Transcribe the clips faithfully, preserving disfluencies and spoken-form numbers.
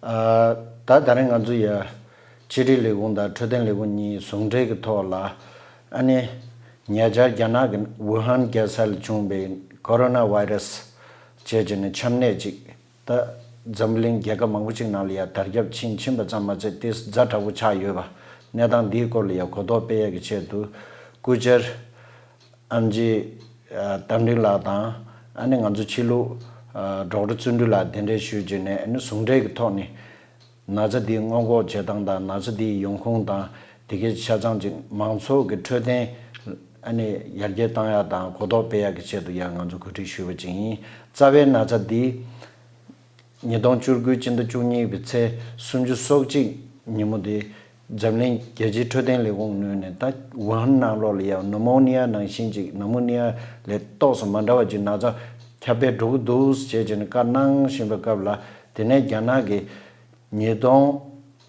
ཨ། ད་ད་རིང་ང་ཚོ་ཡ་ཕྱི་དྲིལ་ལས་ཁུངས་དང་འཕྲོད་བསྟེན་ལས་ཁུངས་གཉིས་ཟུང་འབྲེལ་གྱི་ཐོག་ལ། ཨ་ནི་ཉེ་ཆར་རྒྱ་ནག་གི་ཝུ་ཧན་རྒྱལ་ས་ལ་བྱུང་བའི་ཀོ་རོ་ན་ཝའི་རས་བྱས་བྱས་ནས་ཆམ་ནད་ཅིག་ད་འཛམ་གླིང་རྒྱལ་ཁབ་མང་པོ་ཅིག་ནང་ལ་ཡ་དར་ཁྱབ་ཕྱིན་ཕྱིན་པ་ཙམ་མ་ཚད་དེ་ཛ་དྲག་པོ་ཆགས་ཡོད་པ། གནས་སྟངས་འདིའི་སྐོར་ལ་ཡ་གོ་རྟོགས་སྤེལ་ཡས་ཀྱི་ཆེད་དུ་སྐུ་བཅར་ཨམ་ཆི་ཨ་རྟ་མགྲིན་ལགས་དང་། ཨ་ནི་ང་ཚོ་ཕྱི་ལུགས་ཨ་ཌོག་ཊར་བརྩོན་འགྲུས་ལགས་གདན་འདྲེན་ཞུས་བྱས་ནས། ཨ་ནི་ཟུང་འབྲེལ་གྱི་ཐོག་ནས་ན་ཚ་འདིའི་སྔོན་འགོག་བྱེད་སྟངས་དང་། ན་ཚ་འདིའི་ཡོང་ཁུངས་དང་། དེ་གའི་ཆ་ཚང་ཅིག་མང་ཚོགས་ཀྱི་འཕྲོད་བསྟེན་ཨ་ནི་ཡར་རྒྱས་བཏང་ཡག་དང་གོ་རྟོགས་སྤེལ་ཡག་གི་ཆེད་དུ་ཡང་ང་ཚོ་གོ་སྒྲིག་ཞུས་པ་ཅིག་ཡིན། རྩ་བའི་ན་ཚ་འདི་ཉིས་སྟོང་བཅུ་དགུ་སྤྱི་ཟླ་བཅུ་གཉིས་པའི་ཚེས་སུམ་ཅུ་སོ་གཅིག་ཉིན་མོ་དེ་འཛམ་གླིང་རྒྱལ་སྤྱིའི་འཕྲོད་བསྟེན་ལས་ཁུངས་ངོས་ནས་ད་ཝུ་ཧན་ནང་ལོགས་ལ་ཡང་ནུ་མོ་ནི་ཡ་ནང་བཞིན་ཅིག་ནུ་མོ་ནི་ཡ་ལས་ཏོག་ཙམ་མ་འདྲ་བ་ཅིག་ན་ཚ་ཁྱབ་སྤེལ་འགྲོ་གི་འདུག་ཅེས་བྱས་ནས་བཀའ་གནང་བཞིན་པའི་སྐབས་ལ། དེ་ནས་རྒྱ་ནག་གིས་ཉིས་སྟོང་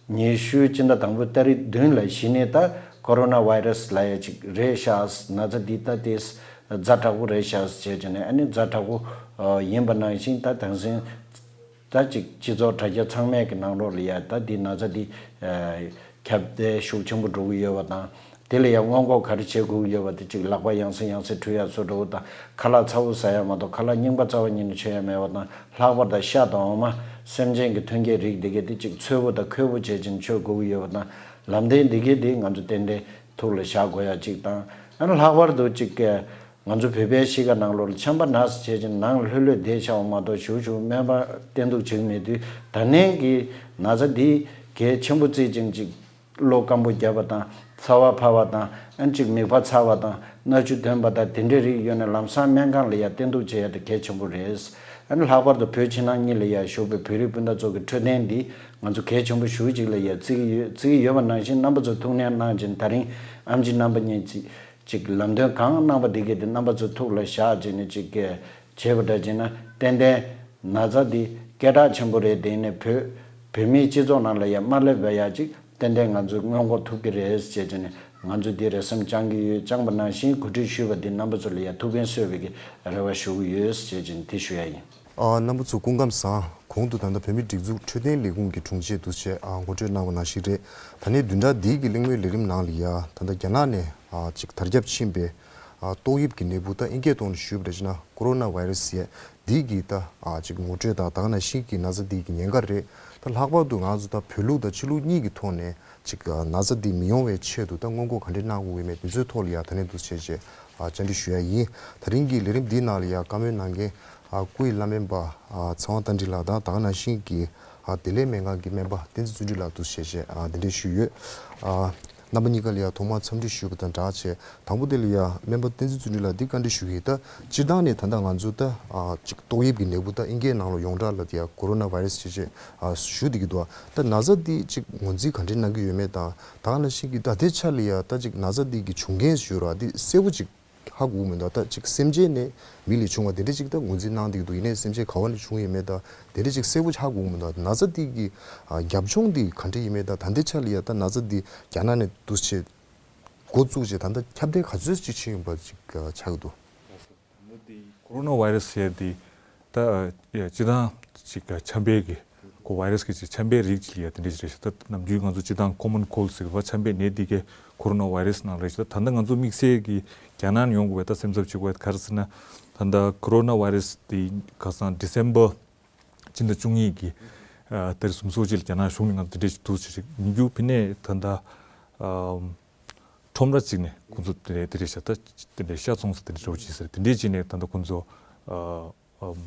ཉི་ཤུ་སྤྱི་ཟླ་དང་པོའི་ཏ་རིག་བདུན་ལ་གཞི་ནས་ད་ཀོ་རོ་ན་ཝའི་རས་ལབ་ཡ་ཅིག་རེད་ཤག་ན་ཚ་འདི་ད་དེ་ཛ་དྲག་པོ་རེད་ཤག་ཅེས་བྱས་ནས། ཨ་ནི་ཛ་དྲག་པོ་ཡིན་པ་ནང་བཞིན་ད་དེང་སང་ད་ཅིག་སྤྱི་ཚོགས་དྲ་རྒྱ་ཚང་མའི་གི་ནང་ལོགས་ལ་ཡ་ད་འདི་ན་ཚ་འདི་ཨ་ཁྱབ་གདལ་ཤུགས་ཆེན་པོ་འགྲོ་གི་ཡོད་པ་དང་། དེ་ལ་ཡང་སྔོན་འགོག་ག་རེ་བྱེད་དགོས་ཀྱི་ཡོད་པ་དེ། གཅིག་ལག་པ་ཡང་སེ་ཡང་སེ་འཁྲུ་ཡ་བཟོ་འདྲ་བོ་དང་། ཁ་ལག་ཚ་བོ་ཟ་ཡ་མ་གཏོགས་ཁ་ལག་རྙིང་པ་རྩ་བ་ཉིད་ནས་མཆོད་ཡ་མེད་པ་དང་། ལྷག་པར་དུ་ཤ་དང་འོ་མ་སེམས་ཅན་གྱི་མཐུན་རྐྱེན་རིགས་འདི་གས་དེ་གཅིག་འཚོལ་བོ་དང་ཁོལ་བོ་བྱེད་ཅིང་མཆོད་དགོས་ཀྱི་ཡོད་པ་དང་། ལམ་སྟོན་འདི་གས་དེ་ང་ཚོ་ཏན་ཏན་ཐུགས་ལ་བཞག་དགོས་ཡ་གཅིག་དང་། ཨ་ནི་ལྷག་པར་དུ་གཅིག་གི་ང་ཚོ་བོད་པའི་གཤིས་ཀ་ནང་ལོགས་ལ་ཆམ་པ་ན་ཟེར་བྱེད་ཅིང་ནང་ལ་ལྷོད་ལྷོད་བསྡད་བཞག་པ་མ་གཏོགས་གཞུག་གཞུག་སྨན་པ་བསྟེན་གཏུགས་བྱེད་ཀྱི་མེད་དུས། ད་ནས་ཀྱི་ན་ཚ་འདི་གལ་ཆེན་པོ་བརྩི་ཅིང་གཅིག་བློ་སྐམ་པོ་བརྒྱབ་པ་དང་། ཚ་བ་འཕར་བ་དང་། ཨ་ནི་གཅིག་མིད་པ་ཚ་བ་དང་། སྣ་ཆུ་ཐོན་པ་དང་། དེ་འདྲའི་རིགས་ཡོད་ན་ལམ་སང་སྨན་ཁང་ལ་ཡ་བསྟེན་གཏུགས་བྱེད་ཡ་དེ་གལ་ཆེན་པོ་རེད། ཨ་ནི་ལྷག་པར་དུ་བོད་ཕྱི་ནང་གཉིས་ལ་ཡ་བཞུགས་པའི་བོད་རིགས་སྤུན་ཟླ་ཚོ་གི་འཕྲོད་བསྟེན་འདི་ང་ཚོ་གལ་ཆེན་པོ་ཞེ་པོ་ཅིག་ལ་ཡ་བརྩི་གི་ཡོད། བརྩི་གི་ཡོད་པ་ནང་བཞིན་རྣམ་པ་ཚོ་ཐུགས་སྣང་གནང་བྱས་ནས། ད་རིང་ཨེམ་ཆི་རྣམ་པ་གཉིས་ཅིག་ཅིག་ལམ་སྟོན་གང་གནང་པ་འདི་གས་དེ་རྣམ་པ་ཚོ་ཐུགས་ལ་བཞག་བྱས་ནས་ཅིག་གས་བྱས་པ་འདྲ་བྱས་ན། ཏན་ཏན་ན་ཚ་འདི་སྐད་གྲགས་ཆེན་པོ་རེད། དེ་ནས་བོད་བོད་མིའི་སྤྱི་ཚོགས་ནང་ལ་ཡ་མ་སླེབས་པ་ཡ་ཅིག་ཏན་ཏན་ང་ཚོས་སྔོན་འགོག་ཐུབ་ཀྱི་རེད་ཅེས་བྱས་ནས། ང་ཚོས་འདི་རེ་སེམས་བཅངས་ཀྱི་ཡོད། བཅངས་པ་ནང་བཞིན་གོ་སྒྲིག་ཞུས་པ་འདི་རྣམ་པ་ཚོ་ལ་ཡ་ཐུགས་ཕན་གསོས་པའི་གི་རེ་བ་ཞུ་གི་ཡོད་ཅེས་བྱས་ནས་འདི་ཞུ་ཡ་ཡིན། ཨ། རྣམ་པ་ཚོ་སྐུ་ཁམས་བཟང་། གོང་དུ་ད་ལྟ་བོད་མིའི་སྒྲིག་འཛུགས་འཕྲོད་བསྟེན་ལས་ཁུངས་ཀྱི་དྲུང་ཆེས་འདུག་སེ་ཨ་ངོ་སྤྲོད་གནང་བ་ནང་བཞིན་རེད། ད་ནས་བདུན་ཕྲག་འདིའི་གི་གླེང་མོལ་ལས་རིམ་ནང་ལ་ཡ་ད་ལྟ་རྒྱ་ནག་ནས་ཨ་ཅིག་དར་ཁྱབ་ཕྱིན་པའི་ཨ་ཏོག་དབྱིབས་ཀྱི་ནད་འབུ། ད་ཨིན་སྐད་ཐོག་ནས་ཞུས་པ་རེད་ཅེ་ན་ཀོ་རོ་ན་ཝའི་རས་ཟེར་ཡ་འདི་གི་ད་ཨ་ཅིག་ངོ་སྤྲོད་དང་། ད་ག་ནང་བཞིན་གྱི་ན་ཚ་འདི་གི་ཉེན་ཁ་རེད། ད་ལྷག་པར་དུ་ང་ཚོ་ད་བོད་ལུགས་དང་ཕྱི་ལུགས་གཉིས་ཀྱི་ཐོག་ནས་ཅིག་ཨ་ན་ཚ་འདི་མི་ཡོང་བའི་ཆེད་དུ་ད་སྔོན་འགོག་ག་འདྲས་གནང་དགོས་ཀྱི་མེད། དེ་ཚོའི་ཐོག་ལ་ཡ་ད་ནས་འདུག་སེ་བྱས་བྱས་ཨ་བཅར་འདྲི་ཞུ་ཡ་ཡིན། ད་རིང་གི་ལས་རིམ་འདིའི་ནང་ལ་ཡ་བཀའ་མོལ་གནང་མཁན་ཨ་སྐུའི་བླ་སྨན་པ་ཨ་ཚེ་དབང་རྟ་མགྲིན་ལགས་དང་། ད་ག་ནང་བཞིན་གྱི་ཨ་བདེ་ལེགས་སྨན་ཁང་གི་སྨན་པ་བསྟན་འཛིན་བརྩོན་འགྲུས་ལགས་འདུག་སེ་བྱས་བྱས་ཨ་གདན་འདྲེན་ཞུས་ཡོད། ཨ་རྣམ་པ་གཉིས་ཀ་ལ་ཡ་ཐོག་མར་འཚམས་འདྲི་ཞུས་པ་དང་སྦྲགས་བྱས། དང་པོ་དེ་ལ་ཡ་སྨན་པ་བསྟན་འཛིན་བརྩོན་འགྲུས་ལགས་འདི་བཀའ་འདྲི་ཞུ་གི་ཡིན། ད་སྤྱིར་བཏང་ནས་ད་ལྟ་ང་ཚོ་ད་ཨ་ཅིག་ཏོག་དབྱིབས་ཀྱི་ནད་འབུ་ད་ཨིན་སྐད་ནང་ལོགས་ཡོངས་གྲགས་ལ་ཡ་ཀོ་རོ་ན་ཝའི་རས་ཅེས་བྱས་ཨ་ཞུ་བསྡད་ཀྱི་འདུག་ད་ན་ཚ་འདི་ཅིག་ངོས་འཛིན་ག་འདྲས་གནང་གི་ཡོད་མེད་དང་། ད་ག་ནང་བཞིན་གྱི་ད་ལྟའི་ཆ་ལ་ཡ་ད་ཅིག་ན་ཚ་འདི་གི་བྱུང་རྐྱེན་ཞུ་ར་འདི་གསལ་པོ་ཅིག་ཧ་གོ་གི་མི་འདུག་ད་ཅིག་སེམས་ཅན་ནས་མི་ལ་བྱུང་བ་དེ་འདྲས་ཅིག་ད་ངོས་འཛིན་གནང་བསྡད་ཀྱི་འདུག་ཡིན་ནའི་སེམས་ཅན་ག་བ་ནས་བྱུང་ཡོད་མེད་ད་དེ་འདྲས་ཅིག་གསལ་པོ་ཧ་གོ་གི་མི་འདུག་ན་ཚ་འདི་གི་ཨ་རྒྱབ་ལྗོངས་འདི་ག་འདྲས་ཡིན་མེད་དང་། ད་ལྟའི་ཆ་ལ་ཡ་ད་ན་ཚ་འདི་རྒྱ་ནག་ནས་འདུག་སེ་འགོ་བཙུགས་བྱས་ད་ལྟ་ཁྱབ་གདལ་ག་ཚོད་ཅིག་ཕྱིན་ཡོད་པ་ཅིག་ཨ་ཆགས་ཀྱི་འདུག་ད་ལྟ་འདི་ཀོ་རོ་ན་ཝའི་རས་ཟེར་འདི་ད་ཨ་སྤྱིར་བཏང་ཅིག་ཨ་ཆམ་པའི་གི་ཁོ་ཝའི་རས་ཀྱི་ཅིག་ཆམ་པའི་རིགས་ཅིག་ལ་ཡ་དེ་འདྲས་ཅིག་རེད་ཤག་ད་ནམ་རྒྱུན་ང་ཚོ་སྤྱིར་བཏང་ཁོ་མོན་ཁོལ་ཟེར་བ་ཆམ་པའི་ནད་འདི་གའི་ཀོ་རོ་ན་ཝའི་རས་ནང་རེད་ཤག་ད་ད་ལྟ་ང་ཚོ་དམིགས་བསལ་གྱི་རྒྱ་ནག་ནས་ཡོང་དགོས་པའི་ད་སེམས་འཚབ་བྱེད་དགོས་པ་ག་རེ་ཟེར་ན། ད་ལྟ་ཀོ་རོ་ན་ཝའི་རས་འདི་ཁ་སང་ཌི་སེམ་བར་སྤྱི་ཟླ་བཅུ་གཉིས་ཀྱི་ཨ་ཏ་རིག་གསུམ་སོ་གཅིག་ལ་རྒྱ་ནག་གཞུང་ནས་ང་ཚོ་དེ་འདྲས་ཞིག་འདུག་ཅེས་ཞིག་ཉིན་རྒྱུན་ཕ་ནས་ད་ལྟ་ཨམ་ཁྲོམ་ར་གཅིག་ནས་ཁོང་ཚོ་དེ་འདྲས་དེ་འདྲས་བྱ་ད་དེ་འདྲས་ཤ་ཚོང་ས་དེ་འདྲས་འགྲོ་ཅིག་ཟེར། དེ་འདྲས་བྱས་ནས་ད་ལྟ་ཁོང་ཚོ་ཨ་ཨམ་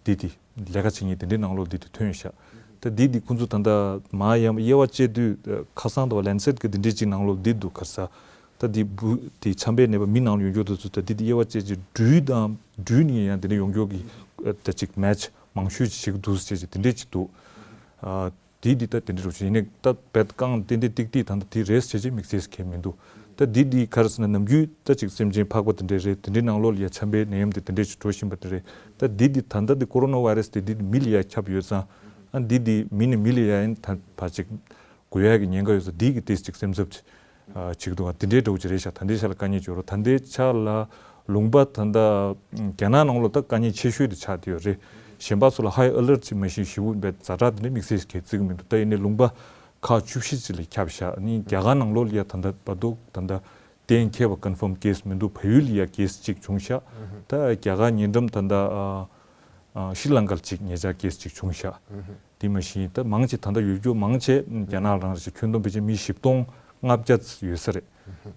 འདི་དེ་ལས་ཀ་བྱེད་མཁན་དེ་འདྲས་ནང་ལོགས་འདི་དེ་ཐོན་ཤག་ད་འདི་དེ་ཁོང་ཚོ་ད་ལྟ་མ་ཡ་དབྱེ་བ་བཅད་དུས་ཁ་སང་དུ་བ་ལན་སེཊ་གི་དེ་འདྲས་ཅིག་ནང་ལོགས་འདི་འདུག་ག་ས། ད་འདི་འབུ་དེ་ཆམ་པའི་ནད་པ་མི་ནང་ལ་ཡོང་རྒྱུ་དེ་ཚོ་ད་འདི་དེ་དབྱེ་བ་བཅད་ཅིག་སྦྲུལ་དང་སྦྲུལ་ནས་ཡང་དེ་འདྲས་ཡོང་རྒྱུ་གི་ད་ཅིག་མེ་ཆ་མང་ཤོས་ཅིག་བྱེད་ཀྱི་འདུག་ཟེར་ཅིག་དེ་འདྲས་ཅིག་འདུག་ཨ། དེ་འདི་ད་དེ་འདྲ་རུ་ཞིག་ཡིན་ནའི་ད་བད་རྐང་ཏན་ཏན་ཏིག་ཏིག་ད་ལྟ་དེ་རེད་ཟེར་ཅིག་དམིགས་བསལ་གང་ཡང་མི་འདུག་ད་འདི་འདི་ག་རེ་ཟེར་ན་ནམ་རྒྱུན་ད་ཅིག་སེམས་ཅན་ཕག་པ་དེ་འདྲ་རེད། དེ་འདྲའི་ནང་ལོགས་ལ་ཡ་ཆམ་པའི་ནད་ཡམས་དེ་དེ་འདྲ་ཞིག་འགྲོ་བཞིན་པ་དེ་རེད། ད་འདི་འདི་ད་ལྟ་འདི་ཀོ་རོ་ན་ཝའི་རས་དེ་འདི་འདི་མི་ལ་ཡ་ཁྱབ་ཡོད་ཙང་། ཨ་འདི་འདི་མི་ནས་མི་ལ་ཡ་ཡིན་ད་ཕར་ཅིག་འགོས་ཡ་གི་ཉེན་ཁ་ཡོད་ཙང་འདི་གི་དེ་ཅིག་སེམས་འཚབ་ཅིག་ཨ་བྱེད་ཀྱི་འདུག་ཨ་དེ་འདྲའི་འདྲ་བོ་ཅིག་རེད་ཤག་ད་ལྟའི་ཆ་ལ་དཀའ་ངལ་ཅིག་ཡོད་རེད། ད་ལྟའི་ཆ་ལ་ལུང་པ་ད་ལྟ་རྒྱ་ནག་ནང་ལོགས་ད་དཀའ་ངལ་ཆེ་ཤོས་དེ་ཆགས་བསྡད་ཡོད་རེད། གཞན་པ་ཚོ་ལ་ཧའི་ཨ་ལརཊ་ཅིག་མ་གཞི་ཞེ་པོ་བའི་ཛ་དྲག་དེ་འདྲ་དམིགས་བསལ་ཞིག་གིས་བརྩི་གི་མི་འདུག་ད་ཡིན་ནའི་ལུང་པ་ཁག་བཅུ་བཞི་ཅིག་ལ་ཁྱབ་ཤག་ཨ་ནི་རྒྱ་གར་ནང་ལོགས་ལ་ཡ་ད་ལྟ་བར་དུ་ད་ལྟ་གཏན་འཁེལ་བ་ཀོན་ཕོམ་ཀེ་སི་མི་འདུག་བལ་ཡུལ་ལ་ཡ་ཀེ་སི་གཅིག་བྱུང་ཤག་ད་རྒྱ་གར་ཉེ་འགྲམ་ད་ལྟ་ཨ་ཨ་ཤྲི་ལང་ཀར་ཅིག་ཉེ་ཆར་ཀེ་སི་གཅིག་བྱུང་ཤག་དེ་མ་གཞི་ད་མང་ཆེ་ད་ལྟ་ཡོད་རྒྱུ་མང་ཆེ་རྒྱ་ནག་རང་རེད་ཤག་ཁྱོན་བསྡོམས་ཕལ་ཆེར་མི་བཞི་སྟོང་ལྔ་བརྒྱ་ཙམ་ཡོད་ས་རེད།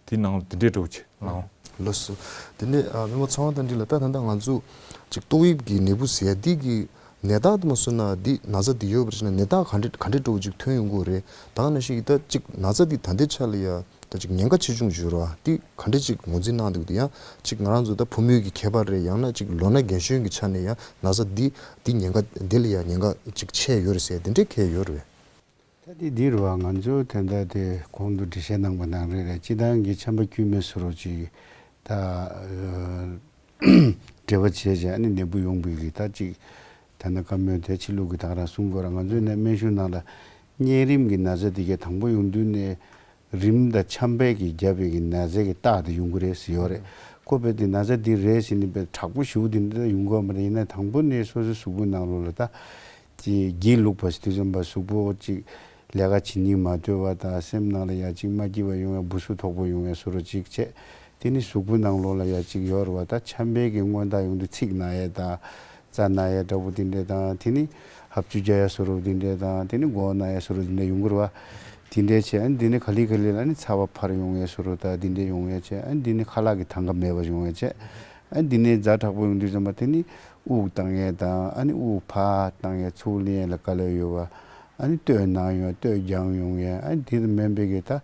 དེ་ནང་ལ་དེ་འདྲའི་འདྲ་བོ་ཅིག་ལའང་། ལགས་སོ། དེ་ནས་ཨ་སྨན་པ་ཚེ་དབང་དང་འདི་ལ་ད་ད་ལྟ་ང་ཚོ་ཅིག་ཏོག་དབྱིབས་ཀྱི་ནད་འབུ་ཟེར་ཡ་འདི་གི་ནད་རྟགས་དེ་མ་སོང་ན་འདི་ན་ཚ་འདི་ཡོད་པར་བྱས་ན་ནད་རྟགས་ག་འདྲ་ག་འདྲ་འདྲ་བོ་ཅིག་ཐོན་ཡོང་གི་རེད། ད་ག་ནང་བཞིན་ད་ཅིག་ན་ཚ་འདི་ད་ལྟའི་ཆ་ལ་ཡ་ད་ཅིག་ཉེན་ཁ་ཆེ་ཆུང་ཅིག་ཡོད་རེད་བ། འདི་ག་འདྲ་ཅིག་ངོས་འཛིན་གནང་འདུག་འདི་ཡང་ཅིག་ང་རང་ཚོ་ད་བུ་མོའི་གི་ཁྱད་པར་རེད། ཡང་ན་ཅིག་ལོ་ན་རྒན་གཞོན་གྱི་ཆ་ནས་ཡང་ན་ཚ་འདི་འདི་ཉེན་ཁ་འདི་ལ་ཡ་ཉེན་ཁ་ཅིག་ཆེ་ཡོད་རེད་ཟེར་འདི་འདྲའི་གལ་ཡོད་རེད་བས། ད་དེ་འདི་རུ་བ་ང་ཚོ་དེ་འདྲ་དེ་གོང་དུ་འགྲེལ་བཤད་གནང་པ་ནང་རེད་རེད། སྤྱི་བཏང་གི་ཆམ་པ་དཀྱུས་མ་བཟོ་འདྲ་ཅིག་ད་འབྲེལ་བ་བྱས་བྱས་ཨ་ནི་ནད་འབུ་ཡོང་བའི་གི་ད་ཅིག་ད་ནི་བཀའ་མོལ་དེ་ཕྱི་ལུགས་ཀྱི་ད་ག་རང་གསུང་དགོས་ར། ང་ཚོའི་ནས་སྨན་གཞུང་ནང་ལ་གཉན་རིམས་ཀྱི་ན་ཚ་དེ་གའི་དང་པོ་ཡོང་དུས་ནས་རིམས་དང་ཆམ་པའི་གི་རྒྱབ་པའི་གི་ན་ཚའི་གི་རྟགས་དེ་ཡོང་གི་རེད་ཟེར་ཡོད་རེད། ཁོ་བས་དེ་ན་ཚ་འདི་རེད་ཟེར་ནས་བས་དྲག་པོ་ཞེ་པོ་དེ་འདྲ་ཡོང་གི་ཡོད་མ་རེད། ཡིན་ན་དང་པོ་ནས་སོ་སོའི་གཟུགས་པོའི་ནང་ལོགས་ལ་ད་ཅིག་སྒྱིད་ལུག་པ་ཞིག་དུས་ཙམ་པ་གཟུགས་པོ་ཅིག་ལས་ཀ་བྱེད་སྙིང་མ་འདོད་པ་དང་སེམས་ནང་ལ་ཡ་ཅིག་མ་སྐྱིད་པ་ཡོང་ཡ་སྦུ་སུ་དོག་པོ་ཡོང་ཡ་བཟོ་འདྲ་ཅིག་བྱས། དེ་ནི་གཟུགས་པོའི་ནང་ལོགས་ལ་ཡ་ཅིག་ཡོད་རེད་བ། ད་ཆམ་པའི་གི་སྔོན་རྟགས་ཡོང་དུས་ཚིགས་ན་ཡ་དང་རྩ་ན་ཡ་འདྲ་པོ་དེ་འདྲས་དང་དེ་ནི་ཧབ་ཆུ་རྒྱག་ཡ་བཟོ་འདྲ་དེ་འདྲས་དང་དེ་ནི་མགོ་ན་ཡ་བཟོ་འདྲ་དེ་འདྲས་ཡོང་གི་རེད་བ། དེ་འདྲས་བྱས་ཨ་ནི་དེ་ནི་ག་ལེ་ག་ལེ་ལ་ནི་ཚ་བ་འཕར་ཡོང་ཡ་བཟོ་འདྲ་དང་དེ་འདྲས་ཡོང་ཡ་བྱས་ཨ་ནི་དེ་ནི་ཁ་ལག་གི་ཐང་ག་མེད་པ་ཡོང་ཡ་བྱས། ཨ་ནི་དེ་ནས་ཛ་དྲག་པོ་ཡོང་དུས་ཙམ་པ་དེ་ནི་དབུགས་བཏང་ཡས་དང་ཨ་ནི་དབུགས་ཕར་བཏང་ཡས་ཚུར་ལེན་ཡས་ལ་དཀའ་ལས་ཡོད་པ། ཨ་ནི་སྟོད་ནང་ཡོང་ཡས་སྟོད་རྒྱང་ཡོང་ཡས། ཨ་ནི་དེ་ཙམ་མིན་པའི་གི་ད་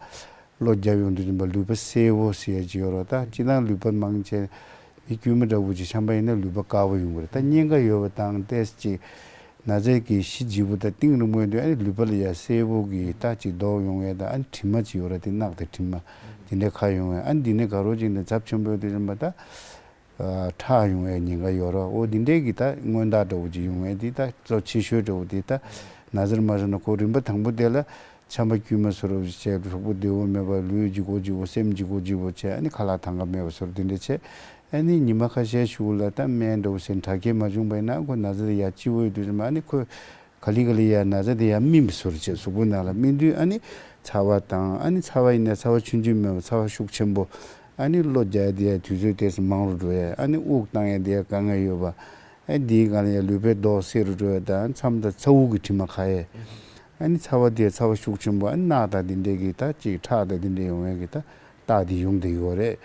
གློ་རྒྱབ་ཡོང་དུས་ཙམ་པ་ལུད་པ་སེར་པོ་ཟེར་ཡས་ཅིག་ཡོད་རེད། ད་སྤྱིར་བཏང་ལུད་པ་མང་ཆེ་མི་དཀྱུས་མ་འདྲ་བོ་ཅིག་ཆམ་པ་ཡིན་ན་ལུད་པ་དཀར་པོ་ཡོང་གི་རེད། ད་གཉན་ཁ་ཡོད་པ་དང་ཏོག་ཙམ་ཅིག་ན་ཚའི་གི་གཤིས་ལྗིད་པོ་དང་གཏིང་རིང་པོ་ཡོང་དུས་ཨ་ནི་ལུད་པ་ལ་ཡ་སེར་པོ་གི་ད་ཅིག་མདོག་ཡོང་ཡས་དང་ཨ་ནི་དྲི་མ་ཅིག་ཡོད་རེད། དེ་རྣག་དང་དྲི་མ་དེ་འདྲ་ཁ་ཡོང་ཡས། ཨ་ནི་འདི་ནས་ག་རོ་ཅིག་ནས་ཚབས་ཆེན་པོ་ཡོང་དུས་ཙམ་པ་ད། ཨ་ཁྲག་ཡོང་བའི་ཉེན་ཁ་ཡོད་རེད། འོ་འདི་འདྲའི་གི་ད་སྔོན་རྟགས་འདྲ་བོ་ཅིག་ཡོང་བའི་འདི་ད་གཙོ་ཆེ་ཤོས་འདྲ་བོ་འདི་ད་ན་ཚར་མ་སོང་ན་ཁོ་རིམ་པ་དང་པོ་དེ་ལ་ཆམ་པ་དཀྱུས་མ་བཟོ་འདྲ་བོ་ཅིག་བྱས། གཟུགས་པོ་བདེ་བོ་མེད་པ་ལུས་ལྗིད་ཁོག་ལྗིད་པོ་སེམས་ལྗིད་ཁོག་ལྗིད་པོ་བྱས། ཨ་ནི་ཁ་ལག་ཐང་ག་མེད་པ་བཟོ་འདྲ་འདི་འདྲ་བྱས། ཨ་ནི་ཉི་མ་ཁ་ཤས་ཤུགས་ལ་ད་སྨན་འདྲ་བོ་ཟེར་དྲག་སྐྱེད་མ་བྱུང་བ་ཡིན་ན་ཁོ་ན་ཚ་དེ་ཡར་ལྕི་བོ་ཡོད་དུས་ཙམ་ཨ་ནི་ཁོ། ག་ལེ་ག་ལེ་ཡ་ན་ཚ་དེ་ཡ་སྨིན་པའི་བཟོ་འདྲ་བྱས། གཟུགས་པོ་ནང་ལ་སྨིན་དུས་ཨ་ནི་ཚ་བ་དང་ཨ་ནི་ཚ་བ་ཡིན་ན་ཚ་བ་ཆུང་ཆུང་མེད་པ་ཚ་བ་ཤུགས་ཆེན་པོ། ཨ་ནི་གློ་རྒྱག་ཡ་དེ་ཡ་དུས་ཚོད་དེ་ཙམ་མང་རུ་འགྲོ་ཡ། ཨ་ནི་དབུགས་བཏང་ཡ་དེ་ཡ་དཀའ་ངལ་ཡོད་པ། ཨ་ནི་དེའི་སྒང་ལ་ཡ་ལུད་པའི་མདོག་སེར་རུ་འགྲོ་ཡ་དང་མཚམས་དང་ཚ་དབུགས་ཀྱི་དྲི་མ་ཁ་ཡ། ཨ་ནི་ཚ་བ་དེ་ཚ་བ་ཤུགས་ཆེན་པོ། ཨ་ནི་རྣག་དང་དེ་འདྲའི་གི་ད་ཅིག་ཁྲག་དང་དེ་འདྲའི་ཡོང་ཡ་གི་ད། རྟགས་འདི་ཡོང་བསྡད་ཡོད་རེད།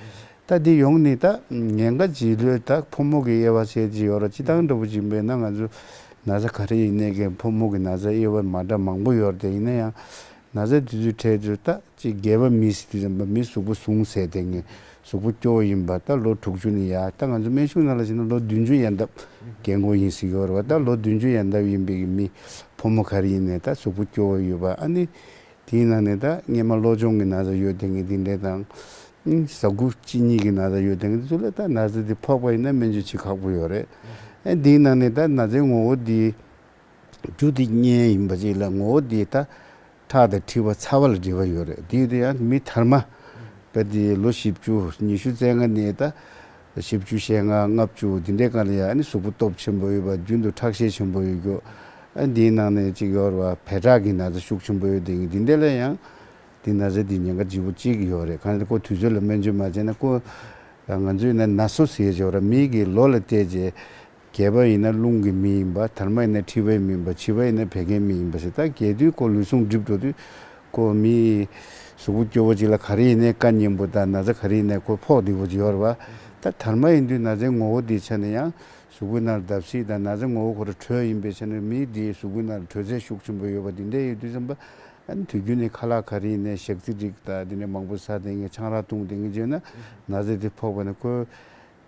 ད་འདི་ཡོང་ནས་ད་ཉེན་ཁ་ཅིག་ལོས་ད་ཕོ་མོ་གི་དབྱེ་བ་བྱས་ཅིག་ཡོད་རེད། སྤྱིར་བཏང་འདྲ་བོ་ཅིག་ཡིན་པས་ན་ང་ཚོ་ན་ཚ་ག་རེ་ཡིན་ནའི་གི་ཕོ་མོ་གི་ན་ཚ་དབྱེ་བ་མ་འདྲ་མང་པོ་ཡོད་རེད། དེ་ཡིན་ན་ཡང་ན་ཚ་དེ་ཚོའི་གྲས་ཚོ་ད་ཅིག་རྒས་པ་མི་ཟེར་དུས་ཙམ་པ་མི་གཟུགས་པོ་ཟུངས་ཟད་བསྡད་མཁན། གཟུགས་པོ་སྐྱོ་བོ་ཡིན་པ་ད་ལོ་དྲུག་ཅུ་ནས་ཡར། ད་ང་ཚོ་སྨན་གཞུང་ནང་ལ་བྱས་ན་ལོ་བདུན་ཅུ་ཡན་འདབ་རྒན་གོག་ཡིན་ཟེར་གྱི་ཡོད་རེད་བ། ད་ལོ་བདུན་ཅུ་ཡན་འདབ་ཡིན་པའི་གི་མི་ཕོ་མོ་ག་རེ་ཡིན་ནའི་ད་གཟུགས་པོ་སྐྱོ་བོ་ཡོད་པ། ཨ་ནི། དེའི་ནང་ནས་ད་སྔས་མ་གློ་གཅོང་གི་ན་ཚ་ཡོད་བསྡད་མཁན་དེ་འདྲས་དང་། ཨིན། ཟ་ཁུ་གཅིན་སྙི་གི་ན་ཚ་ཡོད་བསྡད་མཁན་དེ་ཚོ་ལ་ད་ན་ཚ་དེ་ཕོག་པ་ཡིན་ན་སྨན་བཅོས་བྱེད་ཁག་པོ་ཡོད་རེད། ཨེ་དེའི་ནང་ནས་ད་ན་ཚའི་ངོ་བོ་དེ་རྒྱུ་དེ་གཉན་ཡིན་པ་ཅིག་ལ་ངོ་བོ་དེ་ད་ཁྲག་དང་མཁྲིས་པ་ཚ་བ་ལ་འབྲེལ་བ་ཡོད་རེད། དེ་དེ་ཡང་མི་དར་མ་དཔེ་དེ་ལོ་བཞི་བཅུ་ཉི་ཤུ་རྩ་ལྔ་ནས་ད། བཞི་བཅུ་ཞེ་ལྔ་ལྔ་བཅུ་འདི་འདྲའི་སྒང་ལ་ཡང་ཨ་ནི་གཟུགས་པོ་སྟོབས་ཆེན་པོ་ཡོད་པ། རྒྱུན་དུ་ཁྲག་ཤེད་ཆེན་པོ་ཡོད་རྒྱུ། ཨ་འདིའི་ནང་ནས་གཅིག་ཡོད་རེད་བ། བད་ཀྲག་གི་ན་ཚ་ཤུགས་ཆེན་པོ་ཡོད་དེ་འདི་འདྲ་ལ་ཡང་འདི་ན་ཚ་འདི་ཉེན་ཁ་ལྗིད་པོ་གཅིག་ཡོད་རེད། གང་ལྟར་ཁོ་དུས་ཚོད་ལ་སྨན་བཅོས་མ་བྱས་ན་ཁོ་ང་ཚོས་ན་ན་སོ་ཟེར་ཡོད་རེད། མི་གི་ལོ་ལ་བལྟས་རྗེས་རྒས་པ་ཡིན་ན་རླུང་གི་མི་ཡིན་པ། དར་མ་ཡིན་ན་མཁྲིས་པའི་མི་ཡིན་པ། བྱིས་པ་ཡིན་ན་བད་ཀན་མི་ཡིན་པ་ཟེར། ད་རྒས་དུས་ཁོ་ལུས་ཟུངས་འགྲིབ་འགྲོ་དུས། ཁོ་མི་གཟུགས་པོ་སྐྱོ་བོ་ཅིག་ལ་ག་རེ་ཡིན་ནའི་དཀའ་ཉེན་པོ་དང་ན་ཚ་ག་རེ་ཡིན་ནའི་ཁོ་ཕོག་བདེ་བོ་ཅིག་ཡོད་རེད་བ། ད་དར་མ་ཡིན་དུས་ན་ཚའི་ངོ་བོ་འདིའི་ཆ་ནས་ཡང་གཟུགས་པོའི་ནང་ལ་བརྡབ་གསིག་དང་ན་ཚའི་ངོ་བོ་ཁོ་རང་དྲོད་ཡིན་པའི་ཆ་ནས་མི་འདིའི་གཟུགས་པོའི་ནང་ལ་དྲོད་ཚད་ཤུགས་ཆེན་པོ་ཡོད་པ་འདི་འདྲ་ཡོད་དུས་ཙམ་པ། ཨ་ནི་དུས་རྒྱུན་ནས་ཁ་ལག་ག་རེ་ཡིན་ནའི་ཞག་རྩི་རིགས་དང་འདི་འདྲ་མང་པོ་ཟ་བསྡད་མཁན་ཆང་རག་འཐུང་བསྡད་མཁན་བྱས་ན་ན་ཚ་འདི་ཕོག་པ་ནི་ཁོ།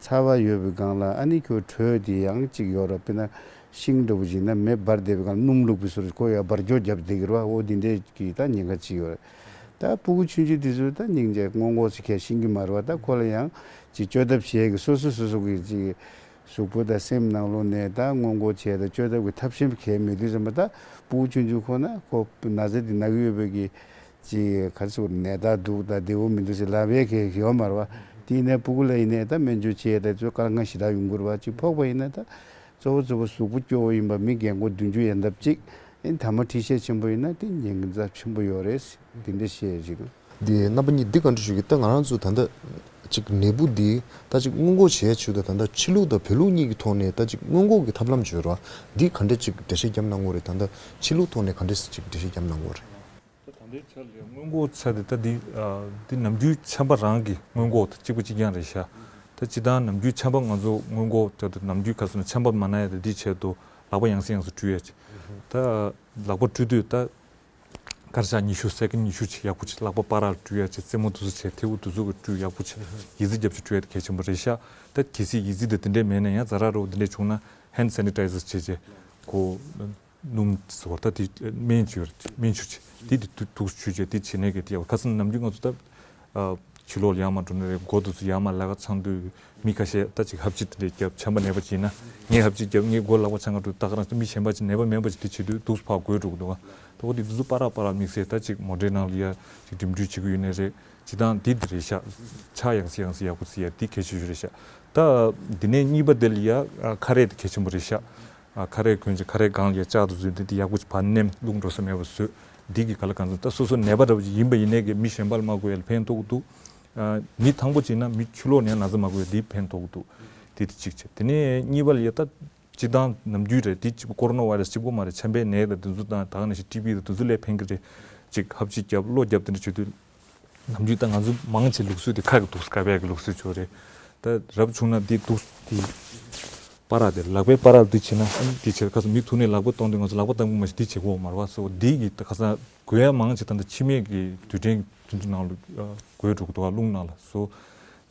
ཚ་བ་ཡོད་པའི་སྒང་ལ་ཨ་ནི་ཁྱོད་དྲོད་དེ་ཡང་གཅིག་ཡོད་རེད། དཔེར་ན་ཤིང་འདྲ་བོ་ཞིག་ན་མེ་འབར་བསྡད་པའི་སྒང་སྣུམ་བླུགས་པའི་ཟུར་ཁོ་ཡང་འབར་སྐྱོ་རྒྱབ་བསྡད་ཀྱི་རེད་བ། འོ་འདི་འདྲས་ཀྱི་ད་ཉེན་ཁ་ཅིག་ཡོད་རེད། ད་སྤུ་གུ་ཆུང་ཆུང་དེ་ཚོ་ད་སྙིང་རྗེ་སྔོན་འགོག་ཅིག་གས་ཤེས་ཀྱི་མ་རེད་བ། ད་ཁོ་ལ་ཡང་ཅིག་བཅོས་ཐབས་བྱེད་ཀྱི་སོ་སོ་སོ་སོ་གི་ཅིག་གཟུགས་པོ་དང་སེམས་ནང་ལོགས་ནས་ད་སྔོན་འགོག་བྱས་ད་བཅོས་ཐབས་ཀྱི་ཐབས་ཤེས་གས་མེད་དུས་ཙམ་པ། ད་སྤུ་གུ་ཆུང་ཆུང་ཁོ་ན་ཁོ་ན་ཚ་འདི་ན་གི་ཡོད་པའི་གི་ཅིག་ག་རེ་ཟེར་དགོས་རེད། ནད་རྟགས་འདུག་དང་བདེ་བོ་མི་འདུག་ཟེར་ལབ་ཡས་གང་ཡང་ཡོད་མ་རེད་བ། དེ་ཡིན་ནའི་སྤུ་གུ་ལ་ཡིན་ནའི་ད་སྨན་བཅོས་བྱེད་ཡས་ད་ཚོད་དཀའ་ངལ་ཞེ་དྲག་ཡོང་གི་རེད་བ། ཅིག་ཕོག་པ་ཡིན་ན་ད་ གཙོ་བོ་གཙོ་བོ་གཟུགས་པོ་སྐྱོ་བོ་ཡིན་པ་མི་རྒན་གོག་བདུན་ཅུ་ཡན་འདབ་གཅིག་ཨེ་ཐ་མ་མཁྲིས་ཤས་ཆེན་པོ་ཡིན་ན་དེ་ཉེན་ཁ་ཆེན་པོ་ཡོད་རེད། དེ་འདྲ་བཤད་ཅིག་དང་། འདི་རྣམ་པ་གཉིས་འདི་ག་འདྲ་ཞུ་གི། ད་ང་རང་ཚོ་ད་ལྟ་ཅིག་ནད་འབུ་འདི་ད་ཅིག་སྔོན་འགོག་བྱེད་ཆེད་དུ་ད་ལྟ་ཕྱི་ལུགས་དང་བོད་ལུགས་གཉིས་ཀྱི་ཐོག་ནས་ད་ཅིག་སྔོན་འགོག་གི་ཐབས་ལམ་བྱོས་ར་འདི་ག་འདྲ་ཅིག་འགྲེལ་བཤད་བརྒྱབ་གནང་དགོས་རེད། ད་ལྟ་ཕྱི་ལུགས་ཐོག་ནས་ག་འདྲ་ཅིག་འགྲེལ་བཤད་བརྒྱབ་གནང་དགོས་རེད། ད་ད་ལྟའི་ཆར་ལ་སྔོན་འགོག་ཆ་དེ་ད་འདི་ཨ་འདི་ནམ་རྒྱུན་ཆམ་པ་རང་གི་སྔོན་འགོག་དང་གཅིག་པ་གཅིག་རྐྱང་རེད་ཤག་ད་སྤྱིར་བཏང་ནམ་རྒྱུན་ཆམ་པ་ང་ཚོ་སྔོན་འགོག་ད་ད་ནམ་རྒྱུན་ཁ་སང་ན་ཆམ་པ་མ་ན་ཡ་དེ་འདིའི་ཆེད་དུ་ལག་པ་ཡང་སེ་ཡང་སེ་བཀྲུ་ཡ་ཅིག་ད་ལག་པ་བཀྲུ་དུས་ད་སྐར་ཆ་ཉི་ཤུ་སེ་ཀན་ཉི་ཤུ་ཅིག་ཡག་པོ་ཅིག་ལག་པ་པར་ར་བཀྲུ་ཡ་ཅིག་རྩེད་མོ་དེ་ཚོ་བྱས་ཐལ་བུ་དེ་ཚོ་གི་བཀྲུ་ཡག་པོ་ཅིག་ཡི་ཙི་རྒྱབ་ཅིག་བཀྲུ་ཡ་དེ་གལ་ཆེན་པོ་རེད་ཤག་ད་གལ་སྲིད་ཡི་ཙི་དེ་དེ་འདྲས་མེད་ན་ཡང་ཛ་ར་རོ་དེ་འདྲས་བྱུང་ན་ཧེན་སེ་ནི་ཊའི་ཛར་བྱས་བྱས་ཁོ། སྣུམ་ཟོར་ད་དེ་སྨན་བཅོས་སྨན་ཆུ་བྱས་དེ་དེ་དུ་དུགས་བཅུས་བྱས་དེ་བྱེད་ནས་གི་དེ་ཡག་ཁ་སང་ནམ་རྒྱུན་ང་ཚོ་ད་ཕྱི་ལོགས་ལ་ཡར་མར་འགྲོ་ནས་རེད། སྒོ་དེ་ཚོ་ཡར་མར་ལ་ཁ་ཚང་དུས་མི་ཁ་ཤས་ད་ཅིག་ཧབ་ཆི་དེ་འདྲས་རྒྱབ་ཆམ་པ་ནད་པ་བྱིན་ན་ངས་ཧབ་ཆི་རྒྱབ་ངས་སྒོ་ལག་པ་ཆང་ག་འགྲོ་ད་ག་རང་མི་གཞན་པ་ཅིག་ནད་པ་མེད་པ་ཅིག་དེ་བྱེད་དུས་དུགས་ཕར་འགོས་འགྲོ་གི་འདུག་ག་ད་འོ་དེ་དུ་ཚོ་པ་ར་པ་ར་དམིགས་བསལ་ད་ཅིག་མོ་ཊའི་ནང་ལ་ཡ་ཅིག་འགྲིམ་འགྲུལ་བྱེད་ཀྱི་ཡོད་ནས་རེད། སྤྱིར་བཏང་འདི་འདི་རེད་ཤག་ཆ་ཡང་སེ་ཡང་སེ་ཡག་པོ་བརྩི་ཡ་འདི་གལ་ཆེ་ཤོས་རེད་ཤག་ད་འདི་ནས་གཉིས་པ་དེ་ལ་ཡ་ཁ་རས་དེ་གལ་ཆེན་པོ་རེད་ཤག་ཁ་རས་གོན་ཅིག་ཁ་རས་སྒང་ལ་ཡ་ལྕགས་དུ་བཟོས་འདི་འདི་ཡག་པོ་ཅིག་བར་མནན་རླུང་འགྲོ་ས་མེད་པ་བཟོས། འདི་གི་ག་ལ་གང་འཚམ་ད་སོ་སོ་ནད་པ་འདྲ་པོ་ཅིག་ཡིན་པ་ཡིན་ནས་གི་མི་གཞན་པ་ལ་མ་འགོས་ཡ་ལ་ཕན་ཐོགས་ཀྱི་འདུག་མི་དང་པོ་ཅིག་ན་མི་ཕྱི་ལོགས་ནས་ན་ཚ་མ་འགོས་ཡ་འདི་ཕན་ཐོགས་ཀྱི་འདུག་འདི་དེ་གཅིག་བྱས་དེ་ནས་གཉིས་པ་ལ་ཡ་ད། སྤྱིར་བཏང་ནམ་རྒྱུན་རེད་དེ་གཅིག་པུ་ཀོ་རོ་ན་བྷའི་རེ་སི་གཅིག་པུ་མ་རེད། ཆམ་པའི་ནད་དང་དེ་ཚོ་དང་ད་ག་ནང་བཞིན་ཊི་བི་དང་དེ་ཚོ་ལས་ཕན་གི་རེད། གཅིག་ཧབ་ཆི་རྒྱབ་གློ་རྒྱབ་དེ་འདྲ་བྱེད་དུས་ནམ་རྒྱུན་ད་ང་ཚོ་མང་ཆེ་ལུགས་སྲོལ་དེ་ཁ་གི་དུགས་སྐབས་ཡག་གི་ལུགས་སྲོལ་ཅིག་ཡོད་རེད། ད་རབ་བྱུང་ན་དེ་དུགས་དེ་པ་ར་དེ་ལག་པའི་པ་ར་དེ་བྱེད་ན་ཨ་ནི་དེ་བྱེད་ཁ་སང་མི་ཐུག་ནས་ལག་པ་གཏོང་དུས་ང་ཚོ་ལག་པ་གཏོང་གི་མ་ཤེས་དེ་བྱེད་དགོས་མ་རེད་བ། སོ་དེ་གི་ད་ཁ་སང་དགོས་ཡ་མང་ཆེ་ད་ལྟ་ཕྱི་མེད་ཀྱི་དུས་དྲན་དེ་ཚོ་ནང་ལ་འགོས་འགྲོ་གི་འདུག་ག་རླུང་ནང་ལ་སོ།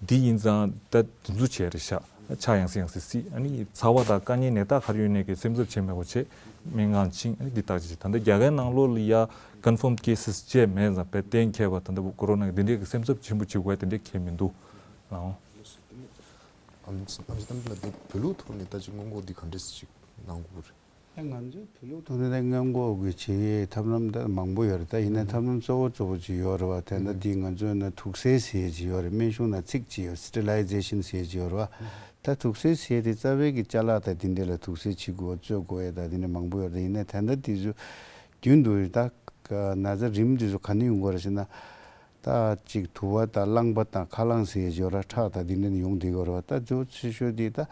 འདི་ཡིན་ཙང་ད་དེ་ཚོ་བྱས་རེད་ཤག་ཆ་ཡང་སེ་ཡང་སེ་སྲིད་ཨ་ནི་ཚ་བ་དང་དཀའ་ངལ་ནད་རྟགས་ག་རེ་ཡོད་ནས་ཀྱི་སེམས་འཚབ་བྱེད་མེད་པ་བྱས་སྨན་ཁང་ཕྱིན་ཨ་ནི་འདི་བརྟག་དཔྱད་བྱས། ད་ལྟ་རྒྱ་གར་ནང་ལོགས་ལ་ཡ་ཀོན་ཕོམ་ཀེ་སི་བཅས་མེད་ཙང་དཔེ་གཏན་འཁེལ་བ་ད་ལྟ་ཀོ་རོ་ན་འདི་འདྲས་ཀྱི་སེམས་འཚབ་ཆེན་པོ་བྱེད་དགོས་དེ་འདྲས་གལ་མི་འདུག་ལགས། ཨམ་ཨམ་ཅི་གཏམ་ལ་འདི་བོད་ལུགས་ཐོག་ནས་ད་ཅིག་སྔོན་འགོག་འདི་ག་འདྲས་ཅིག་གནང་དགོས་རེད། ད་ང་ཚོའི་བོད་ལུགས་ཐོག་ནས་ད་སྔོན་འགོག་གི་བྱེད་ཐབས་ལམ་ད་མང་པོ་ཡོད་རེད། ད་ཡིན་ན་ཐབས་ལམ་གཙོ་བོ་གཙོ་བོ་ཅིག་ཡོད་རེད་བ། དེ་འདྲ་འདི་ང་ཚོའི་ནང་དུག་སེལ་ཟེར་ཡས་ཅིག་ཡོད་རེད། སྨན་གཞུང་ནང་ཚིག་ཅིག་ཡོད། སི་ཊི་རི་ལའི་ཛེ་ཤན་ཟེར་ཡས་ཅིག་ཡོད་རེད་བ། ད་དུག་སེལ་ཟེར་ཡས་དེ་རྩ་བའི་གི་ཅ་ལག་དང་དེ་འདྲ་ལ་དུག་སེལ་བྱེད་དགོས་བ་བཙོས་དགོས་ཡས་ད་དེ་འདྲ་མང་པོ་ཡོད་རེད། ད་ཡིན་ན་ད་ལྟ་དེ་ཚོ་རྒྱུན་དུ་ད་ན་ཚ་རིམས་དེ་ཚོ་ག་ནས་ཡོང་གི་རེད་ཟེར་ན། ད་ཅིག་དུ་བ་དང་རླངས་པ་དང་ཁ་རླངས་ཟེར་ཡས་ཅིག་ཡོད་ར། ཁྲག་དང་དེ་འདྲ་ནས་ཡོང་བསྡད་ཡོད་རེད་བ། ད་གཙོ་ཆེ་ཤོས་དེ་ད་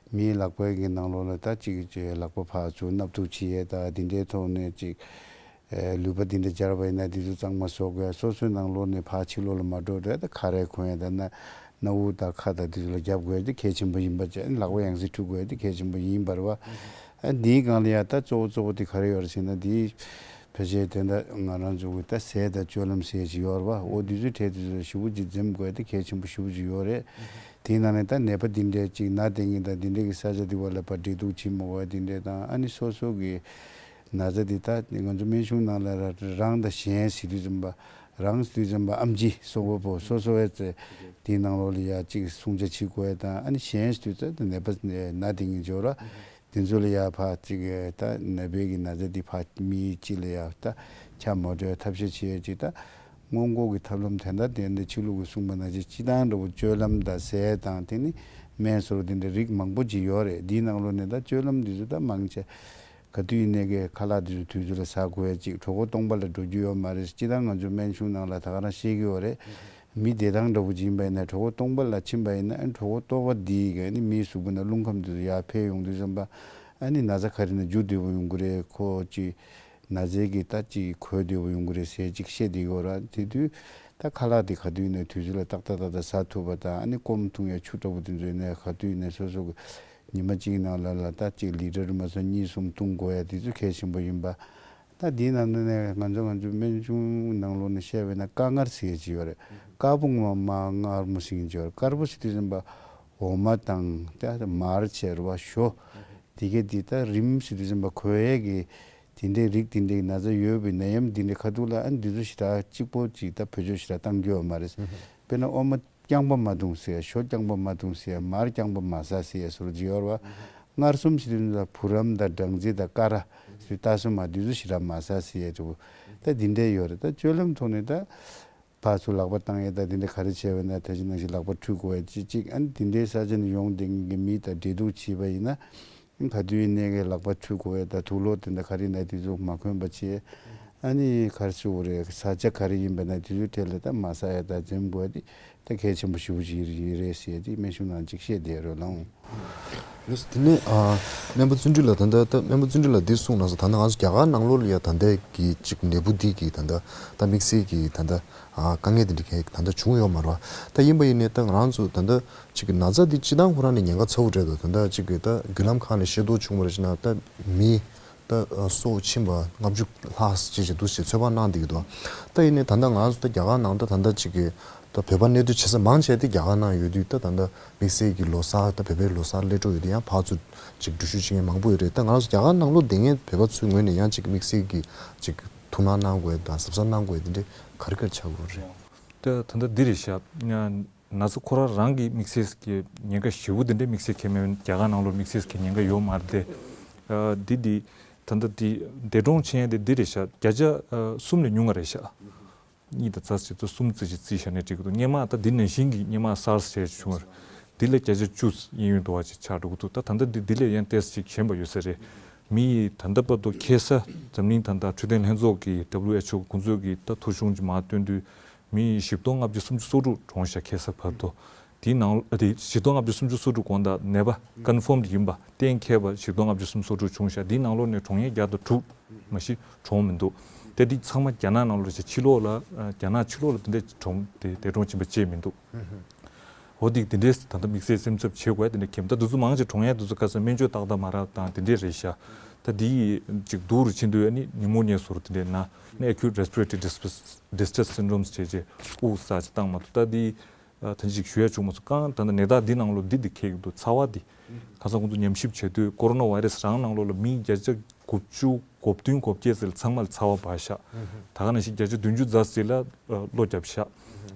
མིའི་ལག་པའི་གི་ནང་ལོགས་ལ་ད་ཅིག་ཅིག་ལག་པ་ཕར་ཚུར་སྣབས་ཐུག་བྱེད་ཡས་ད་དེ་འདྲའི་ཐོག་ནས་ཅིག་ཨེ་ལུད་པ་དེ་འདྲ་སྦྱར་བ་ཡིན་ན་དེ་ཚོ་གཙང་མ་བཟོ་དགོས་ཡ། སོ་སོའི་ནང་ལོགས་ནས་ཕར་ཕྱི་ལོགས་ལ་མ་འགྲོ་རེད། ད་ཁ་རས་གོན་ཡས་ད་ན་སྣ་བུག་དང་ཁ་དང་དེ་ཚོ་ལ་རྒྱབ་དགོས་ཡ་དེ་གལ་ཆེན་པོ་ཡིན་པ་བྱས། ལག་པ་ཡང་སེ་འཁྲུ་དགོས་ཡ་དེ་གལ་ཆེན་པོ་ཡིན་པ་རེད་བ། ཨ་འདིའི་སྒང་ལ་ཡ་ད་གཙོ་བོ་གཙོ་བོ་དེ་ག་རེ་ཡོད་རེད་ཟེར་ན་དེ། ཕལ་ཆེར་དེ་འདྲ་ང་རང་ཚོ་གི་ད་ཟས་དང་སྤྱོད་ལམ་ཟེར་ཅིག་ཡོད་རེད་བ། འོ་དེ་ཚོའི་གྲས་དེ་ཚོ་ཞེ་པོ་ཅིག་འཛེམ་དགོས་ཡ་དེ་གལ་ཆེན་པོ་ཞེ་པོ་ཅིག་ཡོད་རེད། དེའི་ནང་ནས་ད་ནད་པ་འདི་འདྲས་ཅིག་ན་དེ་ངེས་དང་འདི་འདྲས་ཀྱི་ས་ཆ་དེ་བ་ལ་ཕར་འབྲེལ་གཏུག་བྱེད་མ་དགོས་ཡ་དེ་འདྲས་དང་། ཨ་ནི་སོ་སོ་གི་ན་ཚ་དེ་ད་ང་ཚོ་སྨན་གཞུང་ནང་ལ་ར་རང་དང་གཞན་ཟེར་དུས་ཙམ་པ་རང་ཟེར་དུས་ཙམ་པ་ཨམ་ཆི་སོག་པོ་བོ་སོ་སོ་ཡ་ཚེ་དེའི་ནང་ལོགས་ལ་ཡ་ཅིག་སྲུང་བྱ་བྱེད་དགོས་ཡ་དང་། ཨ་ནི་གཞན་ཟེར་དུས་ཙམ་པ་ནད་པ་ན་དེ་ངེས་ཡོད་ར། དེ་ཚོ་ལ་ཡ་ཕར་ཅིག་ད་ནད་པའི་གི་ན་ཚ་འདི་ཕར་མི་གཅིག་ལ་ཡ་ད་ཁྱབ་མ་འགྲོ་བའི་ཐབས་ཤེས་བྱེད་ཡས་ཅིག་ད་སྔོན་འགོག་གི་ཐབས་ལམ་དེ་འདྲ་དེ་འདྲ་ཕྱི་ལུགས་ཀྱིས་གསུངས་པ་ནང་བཞིན་སྤྱིར་བཏང་འདྲ་བོ་སྤྱོད་ལམ་དང་ཟས་དང་དེ་ནི་སྨན་སོགས་དེ་འདྲ་རིགས་མང་པོ་ཅིག་ཡོད་རེད། འདིའི་ནང་ལོགས་ནས་ད་སྤྱོད་ལམ་འདི་ཚོ་ད་མང་ཆེ་ག་དུས་ཡིན་ནའི་གི་ཁ་ལག་འདི་ཚོ་དུས་ཚོད་ལ་ཟ་དགོས་ཡས་ཅིག་གྲོད་ཁོག་སྟོང་པ་ལ་འགྲོ་རྒྱུ་ཡོད་མ་རེད། སྤྱིར་བཏང་ང་ཚོ་སྨན་གཞུང་ནང་ལ་ད་ག་རང་བཤད་ཀྱི་ཡོད་རེད། མི་བདེ་ཐང་འདྲ་བོ་ཅིག་ཡིན་པ་ཡིན་ན་གྲོད་ཁོག་སྟོང་པ་ལ་ཕྱིན་པ་ཡིན་ན་ཨ་ནི་གྲོད་ཁོག་ལྟོགས་པ་འདི་ག་ནི་མིའི་གཟུགས་པོ་ནང་རླུང་ཁམས་འདི་ཚོ་ཡར་འཕེལ་ཡོང་དུས་ཙམ་པ་ཨ་ནི་ན་ཚ་ག་རེ་ན་འཇུ་བདེ་བོ་ཡོང་གི་རེད། ཁོ་ཅིག་ན་ཚའི་གི་ད་ཅིག་གོ་བདེ་བོ་ཡོང་གི་རེད་ཟེར་ཅིག་བཤད་བསྡད་ཡོད་ར། དེ་དུས་ད་ཁ་ལག་དེ་ག་དུས་ནས་དུས་ཚོད་ལ་ཏག་ཏག་ཏག་ཏག་ཟ་ཐུབ་པ་དང་ཨ་ནི་སྐོམ་འཐུང་ཡ་ཆུ་འདྲ་བོ་དེ་ཚོ་ཡིན་ན་ག་དུས་ནས་སོ་སོ་གི་ཉི་མ་གཅིག་ནང་ལ་ལ་ད་ཅིག་ལི་ཊར་མ་སོང་གཉིས་གསུམ་འཐུང་དགོས་ཡ་དེ་ཚོ་གལ་ཆེན་པོ་ཡིན་པ། ད་འདིའི་ནང་དུ་ནས་ང་ཚོ་ང་ཚོའི་སྨན་གཞུང་ནང་ལོགས་ནས་བཤད་པས་ན་དཀར་མངར་ཟེར་གྱི་ཡོད་རེད། དཀར་པོ་མངར་མ་མངར་མོ་ཟེར་གྱི་ཡོད་རེད། དཀར་པོ་ཟེར་དུས་ཙམ་པ་འོ་མ་དང་ད་མར་བྱས་རེད་བ། ཞོ་དེ་གས་དེ་ད་རིམས་ཟེར་དུས་ཙམ་པ་གོ་ཡས་ཀྱི་དེ་འདྲའི་རིགས་དེ་འདྲའི་ན་ཚ་ཡོད་པའི་ནད་ཡམས་དེ་འདྲའི་ཁ་ཐུག་ལ་ཨ་འདི་ཚོ་ཞེ་དྲག་གཅིག་པོ་ཅིག་ད་བེད་སྤྱོད་ཞེ་དྲག་བཏང་རྒྱུ་ཡོད་མ་རེད། དཔེར་ན་འོ་མ་རྐྱང་པ་མ་འཐུང་ཟེར་ཡ། ཞོ་རྐྱང་པ་མ་འཐུང་ཟེར་ཡ། མར་རྐྱང་པ་མ་ཟ་ཟེར་ཡ་སོགས་ཅིག་ཡོད་རེད་བ། མངར་གསུམ་ཟེར་དུས་ཙམ་པ་བུ་རམ་དང་སྦྲང་རྩི་དང་ཀ་ར་ཟེར་ཏ་སོ་མ་དེ་ཚོ་ཞེ་དྲག་མ་ཟ་ཟེར་ཡ་འདྲ་བོ། ད་འདི་འདྲས་ཡོད་རེད། ད་སྤྱོད་ལམ་ཐོག་ནས་ད་ཕར་ཚུར་ལག་པ་བཏང་ཡས་ད་འདི་འདྲས་ག་རེ་བྱས་པ་ན་ད་ཅི་ནང་བཞིན་ལག་པ་འཁྲུ་དགོས་ཡས་ཅིག་ཅིག་ཨ་ནི་འདི་འདྲའི་ས་ཆ་ནས་ཡོང་བསྡད་མཁན་གྱི་མི་དང་འབྲེལ་གཏུག་བྱས་པ་ཡིན་ན་ ག་དུས་ནས་གི་ལག་པ་འཁྲུ་དགོས་ཡས་དང་དུག་ལོག་དེ་འདྲ་ག་རེ་ན་དེ་ཚོ་མ་གོན་པ་བྱས། ཨ་ནི་ག་རེ་ཞུ་དགོས་རེད། བཟའ་བཅའ་ག་རེ་ཡིན་པ་ན་དེ་ཚོའི་གྲས་ལ་ད་མ་ཟ་ཡས་དང་འཛེམ་དགོས་ཡས་དེ་ད་གལ་ཆེན་པོ་ཞེ་པོ་ཅིག་ཡིན་རེད་ཟེར་ཏེ་སྨན་གཞུང་ནང་ཅིག་བཤད་བསྡད་རོགས་གནང་། ལགས་སོ། དེ་ནས་ཨ་སྨན་པ་བརྩོན་འགྲུས་ལགས། ད་ལྟ་ད་སྨན་པ་བརྩོན་འགྲུས་ལགས་འདི་གསུངས་གནང་སོང་། ད་ལྟ་ང་ཚོ་རྒྱ་གར་ནང་ལོགས་ལ་ཡ་ད་ལྟའི་གི་ཅིག་ནད་འབུ་འདི་གི་ད་ལྟ་ད་དམིགས་བསལ་གྱི་ད་ལྟ་ཨ་དཀའ་ངལ་དེ་འདྲ་གང་ད་བྱུང་ཡོད་མ་རེད་བ། ད་ཡིན་པ་ཡིན་ནའི་ད་ང་རང་ཚོ་ད་ལྟ་ཅིག་གི་ན་ཚ་འདི་སྤྱིར་བཏང་ཁོ་རང་ནས་ཉེན་ཁ་ཚ་པོ་རེད་འདུག་ད་ལྟ་ཅིག་གི་ད་བརྒྱུད་ལམ་ཁག་ནས་ཤེས་རྟོགས་བྱུང་བ་རེད་ཅེ་ན་ད་མི་ད་སྲོག་ཕྱིན་པ་ལྔ་བཅུ་ལྷག་ཅིག་ཅིག་འདུག་ཅེས་ཚོད་དཔག་གནང་བསྡད་ཀྱི་འདུག་ད་ཡིན་ནའི་ད་ལྟ་ང་རང་ཚོ་ད་རྒྱ་གར་ནང་ད་ད་ལྟ་ཅིག་གི་ད་བོད་པ་གནས་སྡོད་བྱེད་ས་མང་ཆེ་དེ་རྒྱ་གར་ནང་ཡོད་དུས་ད་ད་ལྟ་དམིགས་བསལ་གྱི་ལོ་གསར་ད་བོད་པའི་ལོ་གསར་སླེབས་འགྲོ་ཡོད་དུས་ཡང་ཕར་ཚུར་ཅིག་འགྲུལ་བཞུད་བྱེད་མཁན་མང་པོ་ཡོད་རེད། ད་ང་རང་ཚོ་རྒྱ་གར་ནང་ལོགས་བསྡད་མཁན་བོད་པ་ཚོའི་ངོས་ནས་ཡང་ཅིག་དམིགས་བསལ་གྱི་ཅིག་ཐུགས་སྣང་གནང་དགོས་དང་གཟབ་གཟབ་གནང་དགོས་དེ་འདྲ་ག་རེ་ག་རེ་ཆགས་ཀྱི་ཡོད་རེད། ད་ད་ལྟ་འདི་རེད་ཤག་ན་ཚ་ཁོ་རང་རང་གི་དམིགས་བསལ་གྱི་ཉེན་ཁ་ཞེ་པོ་དེ་འདྲའི་དམིགས་བསལ་གྱི་མེད། རྒྱ་གར་ནང་ལོགས་དམིགས་བསལ་གྱི་ཉེན་ཁ་ཡོད་མ་རེད་དེ། ཨ་འདི་འདི་ད་ལྟ་འདི་འདས་གྲོངས་ཕྱིན་ཡ་དེ་འདི་རེད་ཤག་བརྒྱ་ཆ་ཨ་གསུམ་ལས་ཉུང་བ་རེད་ཤག་གཉིས་དང་རྩ་གཅིག་ཏུ་གསུམ་ཙམ་ཞིག་རྩིས་བཞག་ནས་འགྲིག་གི་འདུག་སྔོན་མ་ད་འདི་ནང་བཞིན་གྱི་སྔོན་མ་སཱར་སི་བྱས་བྱུང་བ་རེད། འདི་ལས་བརྒྱ་ཆ་བཅུ་གཡས་གཡོན་དུ་བ་ཅིག་ཆགས་འགྲོ་གི་འདུག་ད་ད་ལྟ་འདི་འདི་ལས་ཡང་ཏོག་ཙམ་ཞིག་ཞན་པ་ཡོད་ས་རེད། མི་ཡིས་ད་ལྟ་བར་དུ་ཁ་སང་འཛམ་གླིང་ད་ལྟ་འཕྲོད་བསྟེན་ལྷན་ཚོགས་ཀྱི་W H O ཁོང་ཚོས་ཀྱི་ད་ཐོ་གཞུང་ཅིག་མར་བཏོན་དུས་མི་བཞི་སྟོང་ལྔ་བཅུ་སུམ་ཅུ་སོ་དྲུག་གྲོངས་ཤག་ཁ་སང་བར་དུ། དེའི་ནང་ཨ་དེ་བཞི་སྟོང་ལྔ་བཅུ་སུམ་ཅུ་སོ་དྲུག་གོང་དང་ནད་པ་ཀོན་ཕོམ་ཡིན་པ་གཏན་འཁེལ་བ་བཞི་སྟོང་ལྔ་བཅུ་སུམ་ཅུ་སོ་དྲུག་བྱུང་ཤག་དེའི་ནང་ལོགས་ནས་གྲོངས་ཡས་བརྒྱ་དང་དྲུག་མ་གཞི་གྲོངས་མི་འདུག་དེ་འདི་ཚང་མ་རྒྱ་ནག་ནང་ལོགས་ཕྱི་ལོགས་ལ་ཨ་རྒྱ་ནག་ཕྱི་ལོགས་ལ་དེ་འདྲའི་གྲོངས་དེ་འདས་གྲོངས་ཕྱིན་པ་ཅིག་མི་འདུག་འོ་དེ་དེ་འདྲའི་ད་ལྟ་དམིགས་བསལ་སེམས་འཚབ་བྱེད་དགོས་དེ་འདྲ་ཁེམ་ད་དུ་ཚོ་མང་ཆེ་གྲོངས་ཡས་དུ་ཚོ་ཁ་སང་སྨན་བཅོས་ཏག་ཏག་མ་རག་དང་དེ་འདྲས་རེད་ཤག་ད་དེ་ཅིག་སྡུག་རུ་ཕྱིན་དུས་ཨ་ནི་ནི་མོ་ནི་ཡ་སོགས་དེ་འདྲས་ན་ནི་acute respiratory distress distress syndromes བྱས་རྗེས་དབུགས་བསགས་ཅིག་བཏང་མ་ཐུབ། ད་དེ་ད་ཅིག་ཞུ་ཡ་བྱུང་མ་སོང་། གང་ད་ལྟ་ནད་རྟགས་འདི་ནང་ལོ་འདི་འདི་ཁེག་འདུག་ཚ་བ་འདི་ཁ་སང་ཁོང་ཚོ་ཉམས་ཞིབ་བྱས་དུས་ཀོ་རོ་ན་བྷའི་རེ་སི་རང་ནང་ལོ་ལ་མི་བརྒྱ་ཆ་དགུ་བཅུ་གོ་བདུན་གོ་བརྒྱད་ཙམ་ལ་ཚང་མ་ལ་ཚ་བ་བབས་ཤག་ད་ག་ནང་བཞིན་བརྒྱ་ཆ་བདུན་ཅུ་རྩ་གཅིག་ལ་ཨ་གློ་བརྒྱབ་ཤག་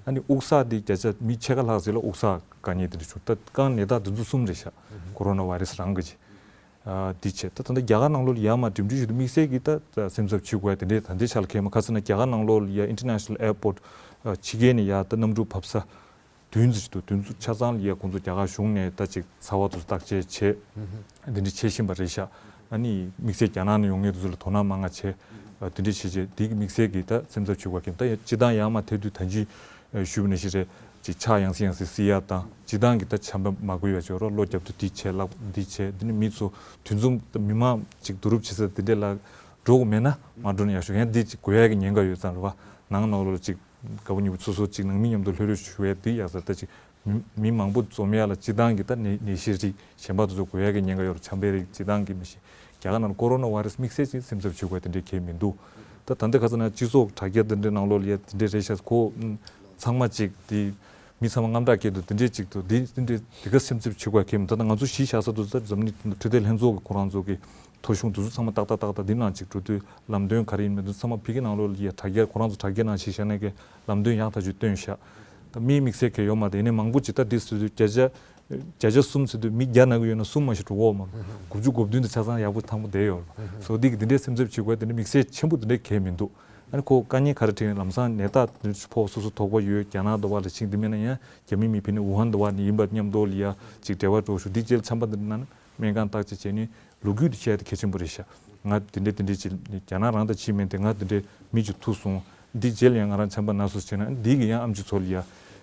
ཨ་ནི་དབུགས་བསགས་དེ་བརྒྱ་ཆ་མི་ཕྱེད་ཀ་ལྷག་ཙམ་ལ་དབུགས་བསགས་དཀའ་ངལ་དེ་འདྲ་བྱུང་། ད་རྐང་ནད་རྟགས་དེ་ཚོ་གསུམ་རེད་ཤག་ཀོ་རོ་ན་བྷའི་རེ་སི་རང་གི་ཅིག་ཨ་འདི་བྱས་ད་ད་ལྟ་རྒྱ་གར་ནང་ལོགས་ལ་ཡར་མར་འགྲིམ་འགྲུལ་ཞུ་དུས་དམིགས་བསལ་གྱི་ད་སེམས་འཚབ་བྱེད་དགོས་དེ་འདྲས་ད་འདྲས་ཆ་ལ་ཁེལ་མ། ཁ་སང་ན་རྒྱ་གར་ནང་ལོགས་ལ་ཡར་International Airport ཨ་ཕྱི་རྒྱལ་ནས་ཡར་ད་གནམ་གྲུ་བབས་ས་བདུན་ཙམ་ཞིག་འདུག་དེ་ཚོ་ཆ་ཚང་ལ་ཡ་ཁོང་ཚོ་རྒྱ་གར་གཞུང་ནས་ད་ཅིག་ཚ་བ་དེ་ཚོ་བརྟག་དཔྱད་བྱས་དེ་འདྲ་བྱེད་བཞིན་པ་རེད་ཤག་ཨ་ནི་དམིགས་བསལ་རྒྱ་ནག་ནས་ཡོང་མཁན་དེ་ཚོ་ལ་དོ་སྣང་མང་ང་བྱས་དེ་འདྲ་བྱས་བྱས་དེ་གི་དམིགས་བསལ་གྱི་ད་སེམས་འཚབ་བྱེད་དགོས་མཁན་ད་ཡ་སྤྱི་བཏང་ཡར་མར་ཐད་དུས་ད་ཅི་ཞུས་པ་ནང་བཞིན་རེད། ཅིག་ཕྱག་ཡང་སེ་ཡང་སེ་བསིལ་ཡག་དང་སྤྱི་བཏང་གི་ད་ཆམ་པ་མ་འགོས་ཡག་ཅིག་ཡོད་རོགས། གློ་རྒྱབ་དུས་འདི་བྱས་ལག་འདི་བྱས་འདི་ནི་མི་ཚོ་དུས་མཚུངས་མི་མང་ཅིག་བསྡུ་རུབ་བྱེད་ས་འདི་འདྲས་ལ་འགྲོ་དགོས་མེད་ན་མ་འགྲོ་ན་ཡག་ཤོས། ཡང་འདི་ཅིག་འགོས་ཡག་གི་ཉེན་ཁ་ཡོད་ཙང་རེད་བ། ནང་ནང་ལོགས་ལ་ཅིག་དགའ་པོ་ཉེ་པོ་སོ་སོ་ཅིག་ནང་མི་མཉམ་དུ་ལྷོད་ལྷོད་ཞུ་ཡས་འདི་ཡག་ས་ད་ཅིག་མི་མི་མང་པོ་འཛོམས་ཡག་ལ་སྤྱི་བཏང་གི་ད་ནད་ནད་གཞི་རིགས་གཞན་པ་དེ་ཚོ་འགོས་ཡག་གི་ཉེན་ཁ་ཡོད་རེད། ཆམ་པའི་རིགས་སྤྱི་བཏང་གི་མི་ཤེས། རྒྱ་གར་ནང་ལ་ཀོ་རོ་ན་བྷའི་རེ་སི་དམིགས་བསལ་ཅིག་སེམས་འཚབ་བྱེད་དགོས་དེ་འདྲའི་གལ་མི་འདུག་ད་ད་ལྟ་ཁ་སང་ན་སྤྱི་ཚོགས་དྲ་རྒྱ་དེ་འདྲའི་ནང་ལོགས་ལ་ཡ་དེ་འདྲའི་རེད་ཤག་ཁོ་ཚང་མ་ཅིག་དེ་མི་ཚང་མ་དངངས་སྐྲག་སྐྱེས་འདུག་དེ་འདྲའི་ཅིག་འདུག་དེ་དེ་འདྲའི་དེ་ག་སེམས་འཚབ་བྱེད་དགོས་གལ་མི་འདུག་ད་ང་ཚོ་གཞིས་ཆགས་ས་དུ་ད་འཛམ་གླིང་འཕྲོད་བསྟེན་ལྷན་ཚོགས་ཀྱི་ཁོ་རང་ཚོ་གི་ཐོ་གཞུང་དེ་ཚོ་ཚང་མ་ཏག་ཏག་ཏག་ཏག་འདི་ནང་ཅིག་འགྲོ་དུས་ལམ་སྟོན་ག་རེ་ཡིན་མིན་དེ་ཚང་མ་ཕ་གི་ནང་ལོགས་ལ་ཡ་དྲ་རྒྱ་ཁོ་རང་ཚོ་དྲ་རྒྱ་ནང་ཞིག་བཞག་ནས་གི་ལམ་སྟོན་ཡག་ཐག་ཆོད་བཏོན་ཤག་ད་མིའི་དམིགས་བསལ་གལ་ཡོད་མ་རེད། ཡིན་ནའི་མང་པོ་ཅིག་ད་འདི་ཟེར་དུས་བརྒྱ་ཆ་བརྒྱ་ཆ་གསུམ་ཟེར་དུས་མི་བརྒྱ་ན་གི་ཡོད་ན་གསུམ་མ་ཞིག་འགྲོ་གི་ཡོད་མ་རེད། དགུ་བཅུ་གོ་བདུན་དེ་ཆ་ཚང་ཡག་པོ་ཐང་པོ་བསྡད་ཡོད་རེད། བཟོ་འདི་གི་འདི་འདྲའི་སེམས་འཚབ་བྱེད་དགོས་དེ་འདྲའི་དམིགས་བསལ་ཆེན་པོ་དེ་འདྲའི་གལ་མི་འདུག་ཨ་ནི་ཁོ་དཀའ་ངལ་ག་རེ་འཕྲད་ན་ལམ་སང་ནད་རྟགས་དེ་འདྲ་ཕོག་སོ་སོ་དོགས་པ་ཡོད་རྒྱ་ནག་དོ་བ་ལ་ཕྱིན་འདི་མིན་ན་ཡང་རྒྱ་མི་མི་ཕེབས་ནི་ཝུ་ཧན་དོ་བ་ནས་ཡིན་པ་མཉམ་དུ་ལ་ཡ་ཅིག་འབྲེལ་བ་འགྲོ་ཞུ་འདི་རྗེས་ཆམ་པ་འདི་འདྲ་ན་ན། སྨན་ཁང་བརྟག་དཔྱད་བྱས་ནས་ལོ་རྒྱུས་དེ་བཤད་དེ་གལ་ཆེན་པོ་རེད་ཤག་ང་དེ་འདྲས་དེ་འདྲས་ཅིག་རྒྱ་ནག་རང་ད་ཕྱིན་མིན་དེ་ང་དེ་འདྲས་མི་གཅིག་ཐུག་སོང་། འདི་རྗེས་ལ་ཡང་ང་རང་ཆམ་པ་ན་སོ་བྱས་ན་འདི་གི་ཡང་ཨམ་ཆི་ཚོ་ལ་ཡ་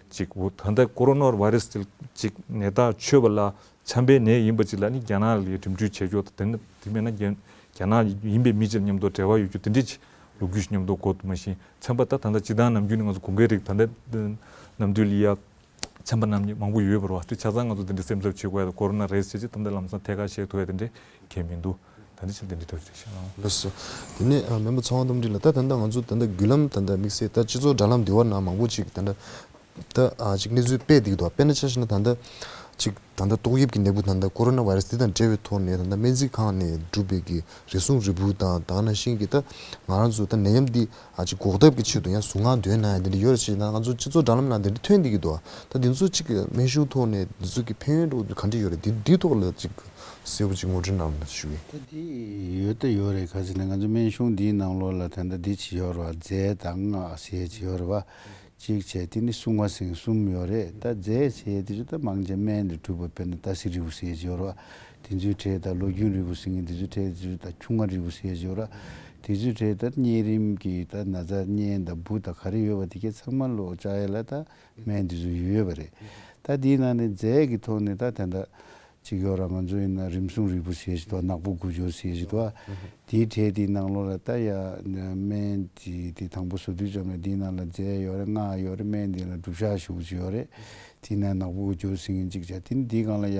ཅིག་འོ་ད་ལྟ་ཀོ་རོ་ན་བྷའི་རེ་སི་དེ་ཅིག་ནད་རྟགས་ཆོད་པ་ལ་ཆམ་པའི་ནད་ཡིན་པ་ཅིག་ལ་ནི་རྒྱ་ནག་ལ་ཡ་འགྲིམ་འགྲུལ་བྱེད་རྒྱུ་དང་དེ་ནི་དེ་མེད་ན་རྒྱ་རྒྱ་ནག་ཡིན་པའི་མི་གཅིག་མཉམ་དུ་འབྲེལ་བ་ཡོད་རྒྱུ་དེ་འདྲས་ཅིག་ལོ་རྒྱུས་ཤིག་མཉམ་དུ་འགོ་དུ་མ་ཤེས། ཆམ་པ་ད་ད་ལྟ་སྤྱི་བཏང་ནམ་རྒྱུན་ནི་ང་ཚོ་དགུན་ཁའི་རིགས་ད་ལྟ་ནམ་དུས་ལ་ཡ། ཆམ་པ་རྣམས་ཀྱི་མང་པོ་ཡོད་པ་རེད་བ། དེ་ཆ་ཚང་ང་ཚོ་དེ་འདྲའི་སེམས་འཚབ་བྱེད་དགོས་ཡ་དང་ཀོ་རོ་ན་རེད་ཟེར་ཅིག་ད་ལྟ་ལམ་སང་ཐད་ཀར་བཤད་ཐུབ་ཡ་དེ་འདྲའི་གལ་མི་འདུག་ད་འདི་ཕྱིར་དེ་འདྲའི་ཐབས་ཤེས་ཤིག་ཨང་། ལགས་སོ། དེ་ནས་ཨ་སྨན་པ་ཚེ་དབང་རྟ་མགྲིན་ལགས། ད་ད་ལྟ་ང་ཚོ་ད་ལྟ་བརྒྱུད་ལམ་ད་ལྟ་དམིགས་བསལ་ད་སྤྱི་ཚོགས་དྲ་ལམ་འདི་བ་ན་མང་པོ་ཅིག་ད་ལྟ་ད་ཨ་ཅིག་གནས་ཚུལ་སྤེལ་བསྡད་ཀྱི་འདུག་དཔེར་ན་ཆ་བཞག་ན་ད་ལྟ་ཅིག་ད་ལྟ་ཏོག་དབྱིབས་ཀྱི་ནད་འབུ་ད་ལྟ་ཀོ་རོ་ན་བྷའི་རེ་སི་འདི་དང་འབྲེལ་བའི་ཐོག་ནས་ད་ལྟ་སྨན་རྩིས་ཁང་ནས་གྲུབ་པའི་གི་རེ་ཟུང་རིལ་བུ་དང་ད་ག་ནང་བཞིན་གྱི་ད་ང་རང་ཚོ་ད་ནད་ཡམས་འདི་ཨ་ཅིག་འགོག་ཐབས་ཀྱི་ཆེད་དུ་ཡང་ཟུར་མངགས་འདོན་གནང་ཡ་འདི་འདྲ་ཡོད་རེད་ཅེས་ན་ང་ཚོ་སྤྱི་ཚོགས་དྲ་ལམ་ནང་འདི་འདྲ་ཐོན་བསྡད་ཀྱི་འདུག་ད་འདི་ཚོ་ཅིག་གི་སྨན་གཞུང་ཐོག་ནས་འདི་ཚོ་གི་ཕན་ཡོན་འདྲ་བོ་ག་འདྲ་ཡོད་རེད། འདི་འདིའི་ཐོག་ལ་ཅིག་གསལ་པོ་ཅིག་ངོ་སྤྲོད་གནང་རོགས་གནང་ཞུ་གི། ད་འདི་ཡོད་ད་ཡོད་རེད། ག་ཅི་ན་ང་ཚོ་སྨན་གཞུང་འདིའི་ནང་ལོགས་ལ་ད་ལྟ་འདི་ཅི་ཡོད་རེད་བ། རྫས་དང་སྔགས་ཟེར་ཅི་ཡོད་རེད་བ། གཅིག་བྱས་དེ་ནི་སྲུང་བ་ཟེར་གསུམ་ཡོད་རེད། ད་རྫས་ཟེར་དེ་ཚོ་ད་མང་ཆེ་སྨན་ལས་གྲུབ་པ་དཔེར་ན་ཏ་སི་རིལ་བུ་ཟེར་ཅི་ཡོད་རེད་བ། དེ་ཚོའི་གྲས་དང་ལོ་རྒྱུས་རིལ་བུ་ཟེར་མཁན་དེ་ཚོའི་གྲས་དེ་ཚོ་དང་ཁྱུང་ང་རིལ་བུ་ཟེར་ཞོར་ར། དེ་ཚོའི་གྲས་ད་གཉན་རིམས་ཀྱི་ད་ན་ཚ་གཉན་དང་འབུ་དང་ག་རེ་ཡོད་པ་དེ་གས་ཚང་མ་ལོ་བཅག་ཡས་ལ་ད་སྨན་དེ་ཚོ་ཡོད་པ་རེད། ད་དེའི་ནང་ནས་རྫས་ཀྱི་ཐོག་ནས་ད་དེ་འདྲ་ཅིག་ཡོད་ར། ང་ཚོ་ཡིན་ན་རིམས་སྲུང་རིལ་བུ་ཟེར་ཞིག་འདུག་ནག་པོ་དགུ་སྦྱོར་ཟེར་ཞིག་འདུག་དེའི་གྲས་དེའི་ནང་ལོགས་ལ་ད་ཡ་སྨན་དེ་དེ་དང་པོ་བཟོ་དུས་ཙམ་ལ་དེའི་ནང་ལ་རྫས་ཡོད་རེད། སྔགས་ཡོད་རེད། སྨན་དེ་ལ་སྒྲུབ་ཤག་ཞུ་གི་ཡོད་རེད། དེའི་ནང་ནག་པོ་དགུ་སྦྱོར་ཟེར་མཁན་ཅིག་བྱ། དེ་ནི་དེའི་སྒང་ལ་ཡ་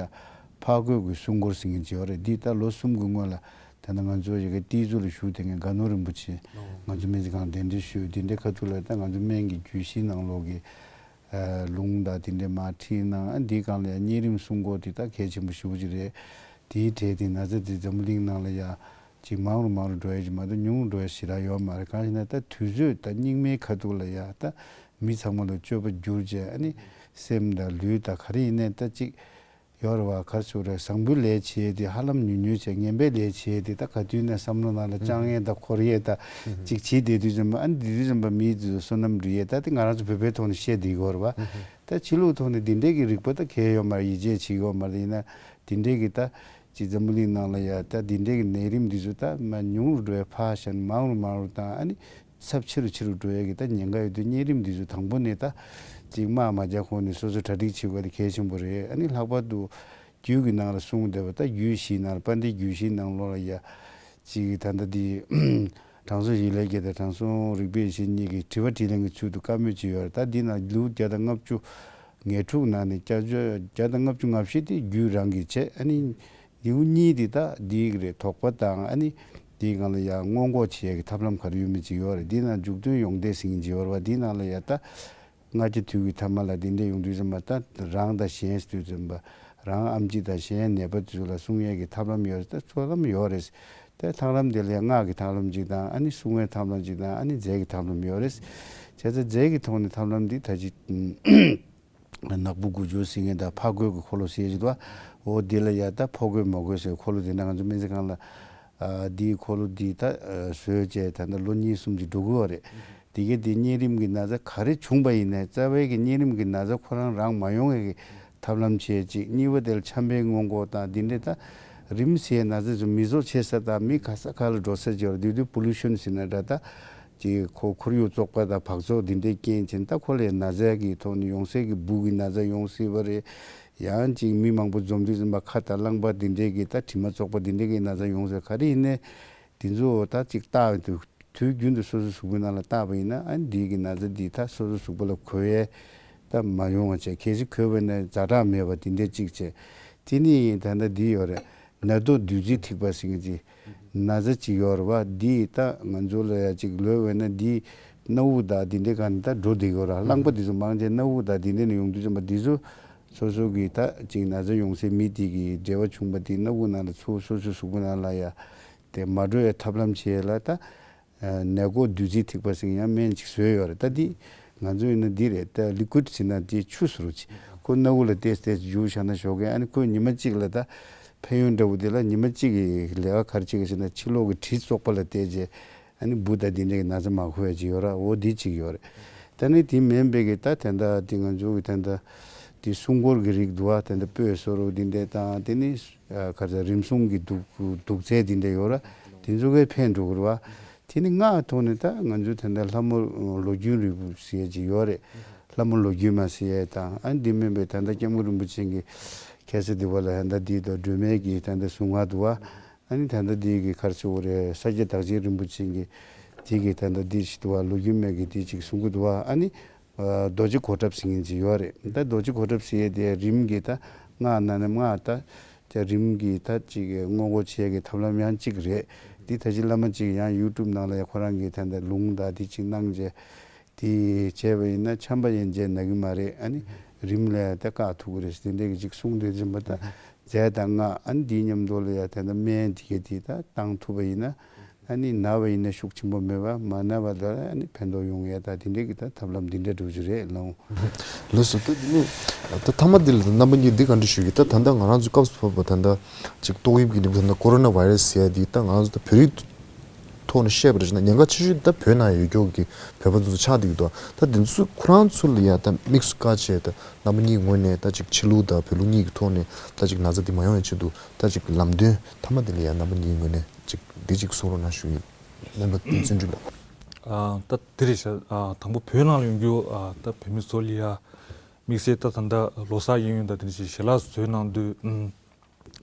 ཕག་རྒོད་ཀྱི་སྲུང་འཁོར་ཟེར་མཁན་ཅིག་ཡོད་རེད། འདི་ད་ལོ་གསུམ་གྱི་སྔོན་ལ་ད་ལྟ་ང་ཚོ་ཡ་གི་ཏི་ཛུ་ལ་བཞུགས་བསྡད་མཁན་དགའ་ནོར་རིན་པོ་ཆེ་ང་ཚོ་སྨན་རྩིས་ཁང་གདན་འདྲེན་ཞུས། དེ་འདྲའི་ཁ་ཐུག་ལ་ད་ང་ཚོ་སྨན་གྱི་རྒྱུད་བཞིའི་ནང་ལོགས་ཀྱི་ལུང་དང་དེ་འདྲའི་མར་ཁྲིད་གནང་། ཨ་འདིའི་སྒང་ལ་ཡང་གཉན་རིམས་སྲུང་འཁོར་དེ་ད་གལ་ཆེན་པོ་ཞེ་པོ་ཅིག་རེད། དེའི་གྲས་དེ་ན་ཚ་དེ་འཛམ་བུ་གླིང་ནང་ལ་ཡ་ཅིག་མང་རུ་མང་རུ་འགྲོ་ཡ་ཅིག་མ་གཏོགས་ཉུང་རུ་འགྲོ་ཡ་ཞེ་དྲག་ཡོད་མ་རེད། གང་ཞེ་ན་ད་དུས་ཚོད་ད་སྙིགས་མའི་ཁ་ཐུག་ལ་ཡ་ད་མི་ཚང་མ་ལ་སྤྱོད་པ་བསྒྱུར་བྱས། ཨ་ནི་སེམས་དང་ལུས་དང་ག་རེ་ཡིན་ནའི་ད་ཅིག་ཡོད་རེད་བ། ག་རེ་ཟེར་རེད། བཟང་པོའི་ལས་བྱེད་དེ་ཧ་ལམ་ཉུང་ཉུང་བྱས། ངན་པའི་ལས་བྱེད་དེ་ད་ག་དུས་ན་བསམ་བློ་ནང་ལ་བཅངས་ཡས་དང་འཁོར་ཡས་དང་ཅིག་བྱེད་བསྡད་དུས་ཙམ་པ། ཨ་ནི་དེ་དུས་ཙམ་པ་མིའི་དུས་སུ་བསོད་ནམས་འདྲི་ཡས། ད་དེ་ང་རང་ཚོ་བོད་པའི་ཐོག་ནས་བཤད་བསྡད་ཡོད་རེད་བ། ད་ཕྱི་ལུགས་ཐོག་ནས་འདི་འདྲའི་གི་རིག་པ་ད་གལ་ཡོད་མ་རེད། ཡིད་ཆེས་བྱེད་ཡོད་མ་རེད། ཡིན་ན་འདི་འདྲའི་གི་ད་ཅིག་འཛམ་བུ་གླིང་ནང་ལ་ཡ་ད་འདི་འདྲའི་གི་ནད་རིམས་འདི་ཚོ་ད་མ་ཉུང་རུ་འགྲོ་ཡ་ཕར་བཞག་ནས་མང་རུ་མང་རུ་དང་། ཨ་ནི་ཚབས་ཆེ་རུ་ཆེ་རུ་འགྲོ་ཡ་གི་ད་ཉེན་ཁ་ཡོད་དུས་གཉན་རིམས་འདི་ཚོ་དང་པོ་ནས་ད་ཅིག་དམག་མ་རྒྱག་གོང་ནས་སོ་སོ་གྲ་སྒྲིག་བྱེད་དགོས་དེ་གལ་ཆེན་པོ་རེད། ཨ་ནི་ལྷག་པར་དུ་རྒྱུད་ཀྱི་ནང་ལ་གསུངས་བསྡད་པ་ད་རྒྱུད་བཞིའི་ནང་ལ་དཔལ་ལྡན་རྒྱུད་བཞིའི་ནང་ལོགས་ལ་ཡ་ཅིག་ད་ལྟ་འདི་དྲང་སྲོང་ཞི་ལྷའི་རྒྱལ་དང་དྲང་སྲོང་རིག་པའི་ཡེ་ཤེས་གཉིས་ཀྱིས་དྲི་བ་དྲིས་ལན་གྱི་ཚུལ་དུ་བཀའ་མོལ་བྱས་ཡོད་རེད། ད་འདི་ནང་ལེའུ་བརྒྱ་དང་ལྔ་བཅུ་ང་དྲུག་ནང་ནས་བརྒྱ་བརྒྱ་དང་ལྔ་བཅུ་ང་བཞི་དེ་རྒྱུད་རང་གིས་བྱས། ཨ་ནི་ལེའུ་གཉིས་དེ་ད་འདི་གི་རེད། དོགས་པ་དང་ཨ་ནི་འདིའི་སྒང་ལ་ཡང་སྔོན་འགོག་བྱེད་ཡ་གི་ཐབས་ལམ་ག་རེ་ཡོད་མེད་ཅིག་ཡོད་རེད། འདི་ནང་མཇུག་སྡོམ་ཡོངས་བསྡད་ཟེར་མཁན་ཅིག་ཡོད་རེད་བ། འདི་ནང་ལ་ཡ་ད་ལྔ་བརྒྱ་དུས་ཀྱི་ཐ་མ་ལ་འདི་འདྲས་ཡོང་དུས་ཙམ་པ་ད་རང་དང་གཞན་ཟེར་དུས་ཙམ་པ་རང་ཨེམ་ཆི་དང་གཞན་ནད་པ་ཚོ་ལ་སྲུང་ཡས་ཀྱི་ཐབས་ལམ་ཡོད་རེད། ད་ཚོགས་ལམ་ཡོད་རེད། ད་ཐབས་ལམ་དེ་ལ་ཡང་སྔགས་ཀྱི་ཐབས་ལམ་ཅིག་དང་། ཨ་ནི་སྲུང་བའི་ཐབས་ལམ་ཅིག་དང་། ཨ་ནི་རྫས་ཀྱི་ཐབས་ལམ་ཡོད་རེད། བྱས་ཙང་རྫས་ཀྱི་ཐོག་ནས་ཐབས་ལམ་འདི་ད་ཅི་ནག་པོ་དགུ་སྦྱོར་ཟེར་མཁན་དང་ཕག་རྒོད་ཀྱི་འཁོར་ལོ་ཟེར་གྱི་འདུག་འོ་འདི་ལ་ཡ་ད་ཕོ་རྒོད་མོ་རྒོད་ཟེར་འཁོར་ལོ་དེ་འདྲ་ང་ཚོ་སྨན་རྩིས་ཁང་ལ་ཨ་འདིའི་འཁོར་ལོ་འདི་ད་ཨ་བཟོས་བྱས་ད་ལྟ་ལོ་གཉིས་གསུམ་ཅིག་འགྲོ་གི་ཡོད་རེད། དེ་གའི་དེ་གཉན་རིམས་ཀྱི་ན་ཚ་ག་རེ་བྱུང་པ་ཡིན་ནའི་རྩ་བའི་གི་གཉན་རིམས་ཀྱི་ན་ཚ་ཁོ་རང་རང་མ་ཡོང་བའི་གི་ཐབས་ལམ་བྱས་གཅིག་གཉིས་པ་དེ་ལ་ཆམ་པའི་སྔོན་འགོག་དང་འདི་འདྲའི་ད་རིམས་ཟེར་ན་ཚ་ཚོ་མི་བཟོ་བྱེད་ས་དང་མི་ག་ས་ག་ལ་འགྲོ་ས་ཅིག་ཡོད་རེད། དེ་དུས་པོ་ལུ་ཤན་ཟེར་ན་འདྲ་ད་ཅིག་ཁོ་ཁོར་ཡུག་བཙོག་པ་དང་འབག་བཙོག་འདི་འདྲའི་རྐྱེན་བྱས་ད་ཁོ་ལ་ན་ཚ་གི་ཐོག་ནས་ཡོང་སའི་གི་འབུ་གི་ན་ཚ་ཡོང་སྲིད་པ་རེད། ཡང་ཅིག་མི་མང་པོ་འཛོམས་དུས་ཙམ་པ་ཁ་དང་རླངས་པ་འདི་འདྲའི་གི་ད་དྲི་མ་བཙོག་པ་འདི་འདྲའི་གི་ན་ཚ་ཡོང་སྲིད། ག་རེ་ཡིན་ནའི་དེ་ཚོ་ད་ཅིག་བལྟ་འདུག་དུས་རྒྱུན་དུ་སོ་སོའི་གཟུགས་པོའི་ནང་ལ་བལྟས་པ་ཡིན་ན་ཨ་ནི་འདི་གི་ན་ཚ་འདི་ད་སོ་སོའི་གཟུགས་པོ་ལ་འགོས་ཡས་ད་མ་ཡོང་བ་བྱས། གལ་སྲིད་འགོས་པ་ཡིན་ན་ཛ་དྲག་མེད་པ་འདི་འདྲས་གཅིག་བྱས། དེ་ནི་ད་ལྟ་འདི་ཡོད་རེད། ནད་ཐོག་བདུད་རྩི་ཐིགས་པ་ཟེར་མཁན་ཅིག་ན་ཚ་ཅིག་ཡོད་རེད་བ། འདི་ད་ང་ཚོ་ལ་ཡ་ཅིག་ལོས་འོས་ན་འདི་སྣ་དབུགས་དང་འདི་འདྲས་གང་ནས་ད་འགྲོ་བསྡད་ཡོད་རེད། རླངས་པ་འདི་ཚོ་མང་ཆེ་སྣ་དབུགས་དང་འདི་འདྲས་ནས་ཡོང་དུས་ཙམ་པ་འདི་ཚོ་སོ་སོ་གི་ད་ཅིག་ན་ཚ་ཡོང་སའི་མི་དེ་གི་འབྲེལ་བ་བྱུང་པ་དེ་སྣ་དབུགས་ནང་ལ་ཚུར་སོ་སོའི་གཟུགས་པོ་ནང་ལ་ཡ་དེ་མ་འགྲོ་ཡའི་ཐབས་ལམ་བྱེད་ཡས་ལ་ད་ནད་འགོག་བདུད་རྩི་ཐིགས་པ་ཟེར་ཡང་སྨན་ཅིག་བཟོས་ཡོད་རེད། ད་འདི་ང་ཚོ་ཡིན་ན་འདི་རེད། ད་ལི་ཀུད་ཟེར་ན་འདི་ཆུ་ཟེར་རོ་ཅིག་ཁོ་སྣ་དབུགས་ལ་བལྟས་བལྟས་འཇུ་བཞག་ན་ཞོགས་ཀས། ཨ་ནི་ཁོས་ཉི་མ་གཅིག་ལ་ད་ཕན་ཡོན་འདྲ་བོ་དེ་ལ་ཉི་མ་གཅིག་གི་ལས་ཀ་ག་རེ་བྱེད་ཀྱི་ཟེར་ན་ཕྱི་ལོགས་ཀྱི་དྲི་བཙོག་པ་ལ་བལྟས་རྗེས་ཨ་ནི་འབུ་དང་འདི་འདྲའི་ན་ཚ་མ་འགོས་ཡ་ཅིག་ཡོད་ར། འོ་འདི་གཅིག་ཡོད་རེད། ད་ནི་དེ་མིན་པའི་གི་ད་དེ་འདྲ་དེ་ང་ཚོ་གི་ད་ལྟ་དེ་སྲུང་འཁོར་གྱི་རིགས་འདུག་བ། དེ་འདྲ་སྤོས་བསོ་རུ་འདི་འདྲ་དང་དེ་ནི་ཨ་ག་ཚོད་རིམས་སྲུང་གི་དུག་དུག་རྫས་འདི་འདྲ་ཡོད་ར། དེ་ཚོ་གས་ཕན་འགྲོ་གི་རེད་བ། དེ་ནི་སྔགས་ཐོག་ནས་ད་ང་ཚོའི་ད་ལྟ་ལྷ་མོ་ལོ་རྒྱུས་རིལ་བུ་ཟེར་ཡས་ཅིག་ཡོད་རེད། ལྷ་མོ་ལོ་རྒྱུས་མ་ཟེར་ཡས་དང་། ཨ་འདི་མིན་པའི་ད་ལྟ་སྐྱབས་མགོན་རིན་པོ་ཆེ་གི་ཁ་སང་དེ་བ་ལ་ད་ལྟ་འདི་དང་སྒྲོལ་མའི་གི་ད་ལྟ་གཟུངས་སྔགས་འདུག་བ། ཨ་ནི་ད་ལྟ་འདི་གི་ག་རེ་ཟེར་དགོས་རེད། ས་སྐྱ་བདག་ཆེན་རིན་པོ་ཆེ་གི་དེ་གི་ད་ལྟ་འདི་ཞིག་འདུག་བ། ལོ་རྒྱུས་མའི་གི་དེ་ཅིག་གསུང་གི་འདུག་བ། ཨ་ནི་རྡོ་རྗེ་གོ་ཁྲབ་ཟེར་མཁན་ཅིག་ཡོད་རེད། ད་རྡོ་རྗེ་གོ་ཁྲབ་ཟེར་ཡས་དེ་རིམ་གྱིས་ད་སྔགས་ནང་ནས་སྔགས་ད་ད་རིམ་གྱིས་ད་ཅིག་སྔོན་འགོག་བྱེད་ཡས་ཀྱི་ཐབས་ལམ་ཡང་གཅིག་རེད། འདི་ད་ཅི་བླ་མ་ཅིག་ཡང་ཡུ་ཊུབ་ནང་ལ་ཡང་ཁོ་རང་གིས་ད་ལྟ་ལུང་དང་དེ་ཅིག་གནང་རྗེས་དེ་བྱས་པ་ཡིན་ན་ཆམ་པ་ཡན་ཆད་ན་གི་མ་རེད། ཨ་ནི་རིམས་ལ་ད་བཀག་ཐུབ་ཀྱི་རེད་ཟེར་དེ་འདྲས་ཀྱི་ཅིག་གསུངས་དུས་ཙམ་པ་ད་རྫས་དང་སྔགས་ཨ་ནི་འདིའི་མཉམ་དུ་ལ་ཡ་ད་ལྟ་སྨན་དེ་གས་དེ་ད་བཏང་ཐུབ་པ་ཡིན་ན། ཨ་ནི་ན་བ་ཡིན་ན་ཤུགས་ཆེན་པོ་མེད་པ། མ་ན་བ་ལ་ཨ་ནི་ཕན་ཐོགས་ཡོང་ཡ་ད་དེ་འདྲས་ཀྱི་ད་ཐབས་ལམ་འདི་འདྲ་འགྲོ་རྒྱུ་རེད་ལགས། ལགས་སོ། ད་འདི་ནི་ད་ཐ་མ་འདི་ལ་ད་རྣམ་པ་གཉིས་འདི་ག་འདྲ་ཞུ་གི། ད་ད་ལྟ་ང་རང་ཚོ་སྐབས་སུ་བབས་པ་ད་ལྟ་ཅིག་ཏོག་དབྱིབས་ཀྱི་ནད་འབུ་ད་ལྟ་ཀོ་རོ་ན་བྷའི་རེ་སི་ཟེར་ཡ་འདི་ད་ང་རང་ཚོ་ད་བོད་རིགས་ ཐོག་ནས་བཤད་པ་རེད་ཟེར་ན། ཉེན་ཁ་ཆེ་ཤོས་ད་བོད་ནང་ཡོད་མཁན་གྱི་བོད་པ་ཚོ་ཆགས་བསྡད་ཀྱི་འདུག་ད་དེ་ཚོ་ཁོ་རང་ཚོ་ལ་ཡ་ད་དམིགས་སུ་བཀར་བྱས། ད་རྣམ་པ་གཉིས་ངོས་ནས་ད་ཅིག་ཕྱི་ལུགས་དང་བོད་ལུགས་གཉིས་ཀྱི་ཐོག་ནས་ད་ཅིག་ན་ཚ་འདི་མ་ཡོང་བའི་ཆེད་དུ་ད་ཅིག་ལམ་སྟོན་མཐའ་མ་དེ་ལ་ཡ་རྣམ་པ་གཉིས་ངོས་ནས་ཅིག་འདི་ཅིག་གསུང་རོགས་གནང་ཞུ་ཡིན། སྨན་པ་བསྟན་འཛིན་ལགས། ཨ། ད་དེ་རེད་ཤག་ཨ། དང་པོ་བོད་ནང་ལ་ཡོང་རྒྱུ། ཨ། ད་བོད་མི་ཚོ་ལ་ཡ་དམིགས་བསལ་ད་ད་ལྟ་ལོ་གསར་གཡས་གཡོན་དང་དེ་འདྲ་ཞིག་ཞལ་ལག་བཟོས་གནང་དུས། ཨུམ།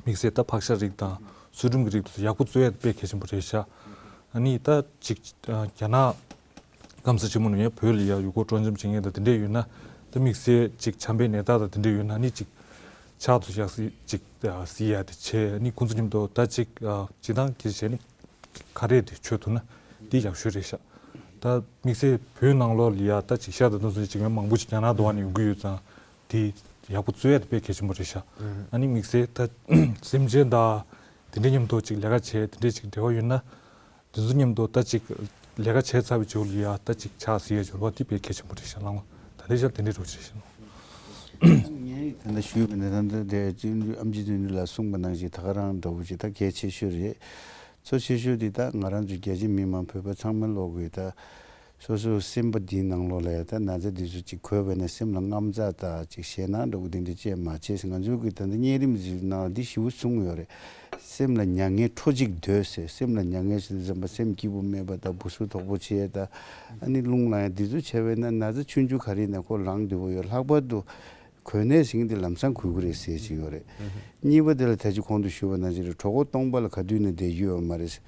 དམིགས་བསལ་ད་ཕག་ཤ་རིགས་དང་ཚོས་སྒྲུམ་གྱི་རིགས་དེ་ཚོ་ཡག་པོ་བཙོས་ཡ་དཔེ་གལ་ཆེན་པོ་རེད་ཤག་ཨ་ནི་ད་ཅིག་ཨ། རྒྱ་ནག་སྐམ་ས་ཆེན་མོ་ནས་ཡང་བོད་ལ་ཡ་ཡུལ་སྐོར་སྤྲོ་འཆམ་བྱེད་མཁན་དང་དེ་འདྲས་ཡོད་ན། ད་དམིགས་བསལ་ཅིག་ཆམ་པའི་ནད་རྟགས་དང་དེ་འདྲས་ཡོད་ན་ནི་ཅིག་ཕྱག་ཏུ་བཞག་སྲིད་ཅིག་ཨ། སྲིད་ཡ་དེ་བྱས། ཨ་ནི་ཁོང་ཚོ་མཉམ་དུ་ད་ཅིག་ཨ། སྤྱིར་བཏང་གི་བྱས་ནི་ཁ་རས་དེ་མཆོད་ཐུབ་ན་དེ་ཡག་ཤོས་རེད་ཤག་ད་དམིགས་བསལ་བོད་ནང་ལོགས་ལ་ཡ་ད་ཅིག་ཤ་དང་དེ་ཚོ་ཅིག་མང་པོ་ཅིག་རྒྱ་ནག་དུ་བ་ནས་ཡོང་གི་ཡོད་ཙང་། དེ་ཡག་པོ་བཙོས་ཡ་དེ་དཔེ་གལ་ཆེན་པོ་རེད་ཤག་ཨ་ནི་དམིགས་བསལ་ད་སེམས་ཅན་དང་དེ་འདྲའི་མཉམ་དུ་ཅིག་ལས་ཀ་བྱས། དེ་འདྲའི་ཅིག་འབྲེལ་བ་ཡོད་ན། དེ་ཚོ་མཉམ་དུ་ད་ཅིག་ལས་ཀ་བྱས་ཚར་བའི་རྗེས་ལ་ཡ་ད་ཅིག་ཕྱག་སྲིད་ཡ་འབྱོར་བ་དེ་དཔེ་གལ་ཆེན་པོ་རེད་ཤག་ལགས། ད་ལྟའི་ཆར་དེ་འདྲའི་འགྲོ་ཅི་རེད་ཤག་ངས་ད་ལྟ་ཞུས་པ་ནི། ད་ལྟ་དེ་བཙུན་ཨམ་ཆི་བཙུན་ལགས་གསུངས་པ་ནང་བཞིན་ད་ག་རང་འདྲ་བོ་ཅིག་ད་གལ་ཆེ་ཤོས་རེད། གཙོ་ཆེ་ཤོས་དེ་ད་ང་རང་ཚོ་རྒྱ་ཆེ་མི་མང་བོད་པ་ཚང་མ་ལོག་གི་ད། སོ་སོའི་སེམས་པ་འདིའི་ནང་ལོགས་ལ་ཡ་ད་ན་ཚ་འདི་ཚོ་ཅིག་འཁོར་བས་ན་སེམས་ལ་དངངས་འཚབ་དང་ཅིག་ཞེད་སྣང་འདྲ་བོ་དེ་འདྲ་ཅིག་མ་བྱེད་ཟེར། ང་ཚོའི་གི་ད་ལྟ་གཉན་རིམས་ཀྱི་ནང་འདི་ཞེ་པོ་གསུངས་ཡོད་རེད། སེམས་ལ་མྱ་ངན་ཁྲོ་གཅིག་འདོད་ཟེར། སེམས་ལ་མྱ་ངན་ཟེར་དུས་ཙམ་པ་སེམས་སྐྱིད་པོ་མེད་པ་དང་། སྦུ་སུབ་དོག་པོ་བྱེད་ཡ་དང་། ཨ་ནི་རླུང་ལངས་ཡ་འདི་ཚོ་བྱས་པས་ན་ན་ཚ་ཆུང་ཆུང་ག་རེ་ཡིན་ན་ཁོ་ལངས་བསྡད་ཡོད། ལྷག་པར་དུ་གོ་གནས་ཟེར་མཁན་དེ་ལམ་སང་གོ་གི་རེད་ཟེར་གྱི་ཡོད་རེད། གཉིས་པ་དེ་ལ་ད་ཅི་གོང་དུ་ཞུས་པ་ནང་བཞིན་རེད། གྲོད་ཁོག་སྟོང་པ་ལ་ག་དུས་ནས་བསྡད་རྒྱུ་ཡོད་མ་རེད།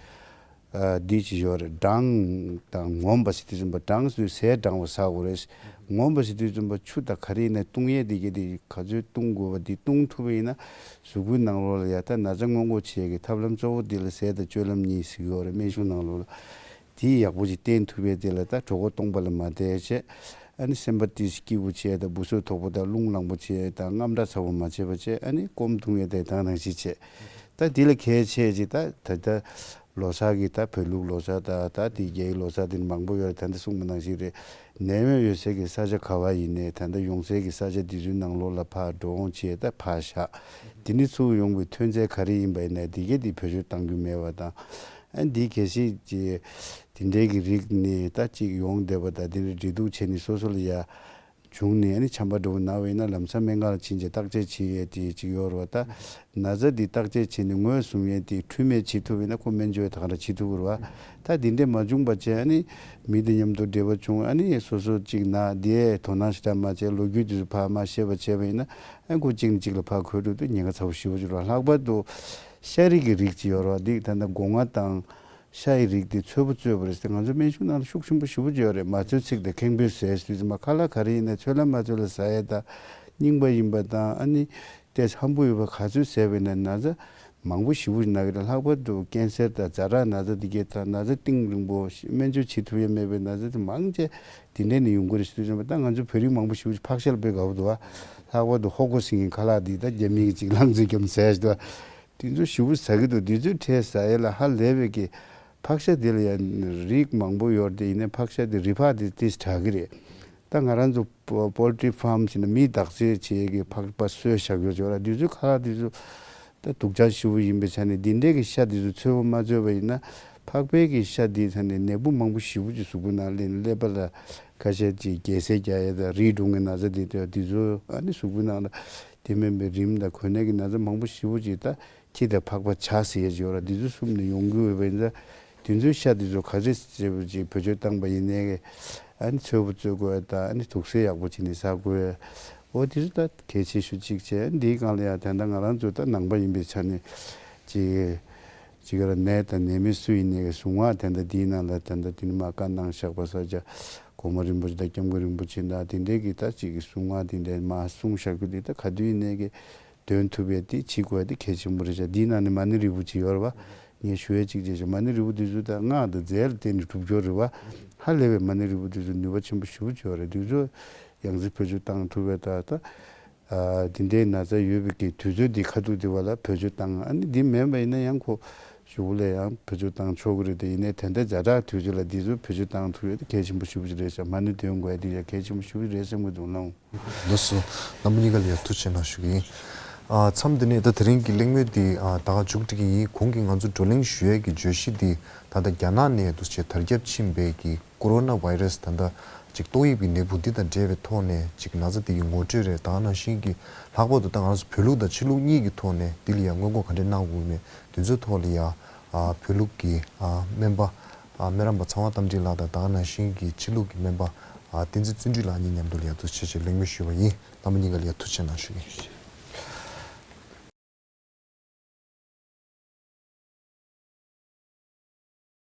ཨ། འདི་ཅི་ཡོད་རེད། གྲང་དང་ངོམས་པ་ཟེར་དུས་ཙམ་པ། གྲང་ཟེར་དུས་ཟས་གྲང་བ་ཟ་དགོས་རེད། ངོམས་པ་ཟེར་དུས་ཙམ་པ་ཆུ་དང་ག་རེ་ཡིན་ན་བཏུང་ཡས་དེ་གས་དེ་ག་ཚོད་བཏུང་དགོས་པ་དེ་བཏུང་ཐུབ་པ་ཡིན་ན་གཟུགས་པོའི་ནང་ལོགས་ལ་ཡ་ད་ན་ཚ་སྔོན་འགོག་བྱེད་ཡས་ཀྱི་ཐབས་ལམ་གཙོ་བོ་དེ་ལ་ཟས་དང་སྤྱོད་ལམ་གཉིས་ཟེར་གྱི་ཡོད་རེད། སྨན་གཞུང་ནང་ལོགས་ལ། དེ་ཡག་པོ་ཅིག་བསྟེན་ཐུབ་ཡས་དེ་ལ་ད་གྲོད་ཁོག་སྟོང་པ་ལ་མ་བསྡད་བྱས། ཨ་ནི་སེམས་པ་ཏོག་ཙམ་སྐྱིད་པོ་བྱས་དང་། སྦུ་སུབ་དོག་པོ་དང་རླུང་ལངས་པོ་བྱས་དང་། དངངས་སྐྲག་ཚ་པོ་མ་བྱས་པ་བྱས། ཨ་ནི་སྐོམ་འཐུང་ཡས་དེ་དང་ནང་བཞིན་བྱས། ད་འདི་ལ་གལ་ཆེ་ཅིག་ད་ད་ལྟ་ལོ་གསར་གྱི་ད་བོད་ལུགས་ལོ་གསར་དང་ད་དེ་རྒྱའི་ལོ་གསར་དེ་མང་པོ་ཡོད་རེད། ད་ལྟ་གསུངས་པ་ནང་བཞིན་རེད། ནད་མེད་ཡོད་སའི་གི་ས་ཆ་ག་བ་ཡིན་ནའི་ད་ལྟ་ཡོང་སའི་གི་ས་ཆ་འདི་ཚོའི་ནང་ལོགས་ལ་ཕར་འགྲོ་འོང་བྱས་ད་ཕར་བཞག་དེ་ནས་ཚུར་ཡོང་བའི་ཐོན་རྫས་ག་རེ་ཡིན་པ་ཡིན་ནའི་དེ་གས་དེ་བེད་སྤྱོད་གཏང་རྒྱུ་མེད་པ་དང་། ཨ། འདི་གལ་སྲིད་ཀྱི་དེ་འདྲའི་གི་རིགས་ནི་ད་ཅིག་ཡོང་བསྡད་པ་དང་། དེ་འདྲའི་འབྲེལ་གཏུག་བྱས་ནས་སོ་སོ་ལ་ཡ་བྱུང་ནས། ཨ་ནི་ཆམ་པ་འདྲ་བོ་ན་བ་ཡིན་ན་ལམ་སང་སྨན་ཁང་ལ་ཕྱིན་བྱས་བརྟག་དཔྱད་བྱེད་ཡས་དེ་ཅིག་ཡོད་རེད་པ། ད་ན་ཚ་འདི་བརྟག་དཔྱད་བྱས་ནས་ངོས་བཟུང་ཡས་དེ་འཁྲུལ་མེད་བྱེད་ཐུབ་པ་ཡིན་ན་ཁོ་སྨན་བཅོས་ད་ག་རང་བྱེད་ཐུབ་ཀྱི་རེད་པ། ད་འདི་འདྲས་མ་བྱུང་བ་བྱས། ཨ་ནི་མི་དེ་མཉམ་དུ་འབྲེལ་བ་བྱུང་། ཨ་ནི་སོ་སོ་ཅིག་ན་དེ་དོ་སྣང་ཞེ་དྲག་མ་བྱས། ལོ་རྒྱུས་དེ་ཚོ་ཕར་མ་ཤེས་པ་བྱས་པ་ཡིན་ན། ཨ། ཁོ་གཅིག་ནས་གཅིག་ལ་ཕར་འཁོད་འགྲོ་དུས་ཉེན་ཁ་ཚ་པོ་ཞེ་པོ་ཅིག་རེད་པ། ལྷག་པར་དུ་ཤ་རིགས་ཀྱི་རིགས་ཅིག་ཡོད་རེད་པ། འདི་ད་ལྟ་སྒོ་ང་དང་ཤ་ཡི་རིགས་དེ་འཚོལ་བ་འཚོལ་བ་རེད་ཟེར། ང་ཚོ་སྨན་གཞུང་ནང་ལ་ཤུགས་ཆེན་པོ་ཞེ་པོ་ཅིག་ཡོད་རེད། མ་འཚོལ་ཚིག་དང་ཁེངས་པོའི་ཟས་ཟེར་དུས་ཙམ་པ། ཁ་ལག་ག་རེ་ཡིན་ན་འཚོལ་ལ་མ་འཚོལ་ལ་ཟ་ཡས་དང་། རྙིང་པ་ཡིན་པ་དང་། ཨ་ནི་ཏོག་ཙམ་ཧམ་པ་ཡོད་པ་ག་ཚོད་ཟས་པ་ཡིན་ན་ན་ཚ་མང་པོ་ཞེ་པོ་ཅིག་ན་གི་རེད། ལྷག་པར་དུ་ཀན་སར་དང་ཛ་དྲག་ན་ཚ་འདི་གས་དང་། ན་ཚ་གཏིང་རིང་པོ་སྨན་བཅོས་བྱེད་ཐུབ་ཡས་མེད་པའི་ན་ཚ་དེ་མང་ཆེ་དེ་འདྲས་ནས་ཡོང་གི་རེད་ཟེར་དུས་ཙམ་པ། ད་ང་ཚོ་བོད་རིགས་མང་པོ་ཞེ་པོ་ཅིག་ཕག་ཤ་ལ་དཔེ་དགའ་པོ་འདུག་པ། ལྷག་པར་དུ་ཧོ་ཀོ་ཟེར་མཁན་ཁ་ལག་འདི་ད་རྒྱ་མི་གིས་ཅིག་ལང་ཚོའི་རྒྱབ་ནས་ཟ་ཡས་ཞིག་འདུག་པ། དེ་ཚོ་ཞེ་པོ་ཟ་གི་འདུག་དེ་ཚོའི་གྲས་ཟ་ཡས་ལ་ཧ་ལས་པའི་གི་ཕག་ཤ་དེ་ལ་ཡང་རིགས་མང་པོ་ཡོད་རེད། ཡིན་ནའི་ཕག་ཤ་དེ་རིགས་ཕག་དེ་ཏོག་ཙམ་དྲག་གི་རེད། ད་ང་རང་ཚོ་པོ་ལ་ཊི་རི་ཕཱམ་བྱས་ནས་མི་བདག་འཛིན་བྱེད་ཀྱི་ཕག་པ་གསོས་བཞག་ཡོད་ཅོག་ར། དེ་ཚོའི་ཁ་ལག་དེ་ཚོ་ད་སྡུག་ཅག་ཞེ་པོ་ཡིན་པའི་ཆ་ནས། འདི་འདྲའི་གི་ཤ་དེ་ཚོ་འཚོལ་བ་མ་འཚོལ་བ་ཡིན་ན། ཕག་པའི་གི་ཤ་དེའི་ཆ་ནས་ནད་འབུ་མང་པོ་ཞེ་པོ་ཅིག་གཟུགས་པོའི་ནང་སླེབས་ནས། ཀླད་པ་ལ་ཁ་ཤས་ཅིག་རྒྱལ་སྲས་རྒྱག་ཡས་དང་། རིལ་འགྲོ་མཁན་ན་ཚ་དེ་དེ་ཚོ། ཨ་ནི་གཟུགས་པོའི་ནང་ལ་དེ་མིན་པའི་རིམས་དང་གོ་གནས་ཀྱི་ན་ཚ་མང་པོ་ཞེ་པོ་ཅིག་ད་ཁྱི་དང་ཕག་པ་བྱ་ཟེར་ཡས་ཅིག་ཡོད་ར། དེ་ཚོ་གསུམ་ནས་ཡོང་གི་ཡོད་པ་ཡིན་ཙང་། དེ་ཚོའི་ཤ་དེ་ཚོ་ག་ཚོད་ཅིག་བེད་སྤྱོད་བཏང་པ་ཡིན་ནའི། ཨ་ནི་འཚོལ་བ་འཚོལ་དགོས་དང་། ཨ་ནི་དུག་སེལ་ཡག་པོ་བྱས་ནས་ཟ་དགོས། འོ་དེ་ཚོ་ད་གལ་ཆེ་ཤོས་གཅིག་བྱས། འདིའི་སྒང་ལ་ཡང་ད་ལྟ་ང་རང་ཚོ་ད་ནང་པ་ཡིན་པའི་ཆ་ནས་ཅིག་ཅིག་ག་ར་ནད་དང་ནད་མེད་སུ་ཡིན་ནའི་གི་གཟུངས་སྔགས་དེ་འདྲ་འདིའི་ནང་ལ་ད་ལྟ་དེ་ནས་མར་བཀའ་གནང་བཞག་པ་ས་སྐྱ་གོང་མ་རིན་པོ་ཆེ་དང་སྐྱབས་མགོན་རིན་པོ་ཆེ་དང་དེ་འདྲའི་གི་ད་ཅིག་གི་གཟུངས་སྔགས་དེ་འདྲ་མར་གསུངས་བཞག་རྒྱུ་དེ་ད་ག་དུས་ཡིན་ནའི་གི་འདོན་ཐུབ་པའི་དེ་བྱེད་དགོས་ཡ་དེ་གལ་ཆེན་པོ་རེད་ཤག་འདིའི་ནང་ནས་མ་ཎི་རིལ་བུ་ཅིག་ཡོད་རེད་པ། ངས་ཞུ་ཡ་གཅིག་བྱས་ཤག་མ་ཎི་རིལ་བུ་འདི་ཚོ་ད་སྔགས་དང་རྫས་ལ་བརྟེན་ནས་གྲུབ་ཀྱི་ཡོད་རེད་པ། ཧ་ལས་པའི་མ་ཎི་རིལ་བུ་འདི་ཚོ་ནུས་པ་ཆེན་པོ་ཞེ་པོ་ཅིག་ཡོད་རེད། འདི་ཚོ་ཡང་སེ་བེད་སྤྱོད་བཏང་ཐུབ་པའི་ད་ད། ཨ། འདི་འདྲའི་ན་ཚ་ཡོད་པའི་གི་དུས་ཚོད་འདི་ཁ་ཐུག་འདི་བ་ལ་བེད་སྤྱོད་བཏང་། ཨ་ནི་འདི་མེད་པ་ཡིན་ན་ཡང་ཁོ་གཞུག་ལ་ཡང་བེད་སྤྱོད་བཏང་ཆོག་གི་རེད། དེ་ཡིན་ནའི་དེ་འདྲ་ཛ་དྲག་དུས་ཚོད་ལ་འདི་ཚོ་བེད་སྤྱོད་བཏང་ཐུབ་ཡོད་དེ་གལ་ཆེན་པོ་ཞེ་པོ་ཅིག་རེད་ཤག་མ་ཎི་འདོན་དགོས་ཡ་འདི་ཡང་གལ་ཆེན་པོ་ཞེ་པོ་ཅིག་རེད་བསམ་གྱི་འདུག་ལགས། ལགས་སོ། རྣམ་པ་གཉིས་ཀ་ལ་ཡང་ཐུགས་རྗེ་གནང་ཞུ་གི་ཡིན། ཨ་མཚམས་འདི་ནས་ད་དེ་རིང་གི་གླེང་མོལ་འདི་ཨ་ད་ག་མཇུག་སྒྲིལ་གྱི་ཡིན། གོང་གི་ང་ཚོ་བགྲོ་གླེང་ཞུ་ཡས་ཀྱི་བརྗོད་གཞི་འདི་ད་ལྟ་རྒྱ་ནག་ནས་འདུག་སེ་དར་ཁྱབ་ཕྱིན་པའི་གི་ཀོ་རོ་ན་བྷའི་རས་ད་ལྟ་ཅིག་ཏོག་དབྱིབས་ཀྱི་ནད་འབུ་འདི་དང་འབྲེལ་བའི་ཐོག་ནས་ཅིག་ན་ཚ་འདི་གི་ངོ་སྤྲོད་རེད། ད་ག་ནང་བཞིན་གྱི་ལྷག་པར་དུ་ད་ང་ཚོ་བོད་ལུགས་དང་ཕྱི་ལུགས་གཉིས་ཀྱི་ཐོག་ནས་འདི་ལ་ཡང་སྔོན་འགོག་ག་འདྲས་གནང་དགོས་མེད་དེ་ཚོའི་ཐོག་ལ་ཡང་ཨ་བོད་ལུགས་ཀྱི་ཨ་སྨན་པ་ཨ་སྨན་རམས་པ་ཚེ་དབང་རྟ་མགྲིན་ལགས་དང་ད་ག་ནང་བཞིན་གྱི་ཕྱི་ལུགས་ཀྱི་སྨན་པ་ཨ་བསྟན་འཛིན་བརྩོན་འགྲུས་ལགས་གཉིས་མཉམ་དུ་ལ་ཡང་འདུག་སེ་ཅིག་གླེང་མོལ་ཞུས་པ་ཡིན། རྣམ་པ་གཉིས་ཀ་ལ་ཡང་ཐུགས་རྗེ་གནང་ཞུ་གི་ཡིན།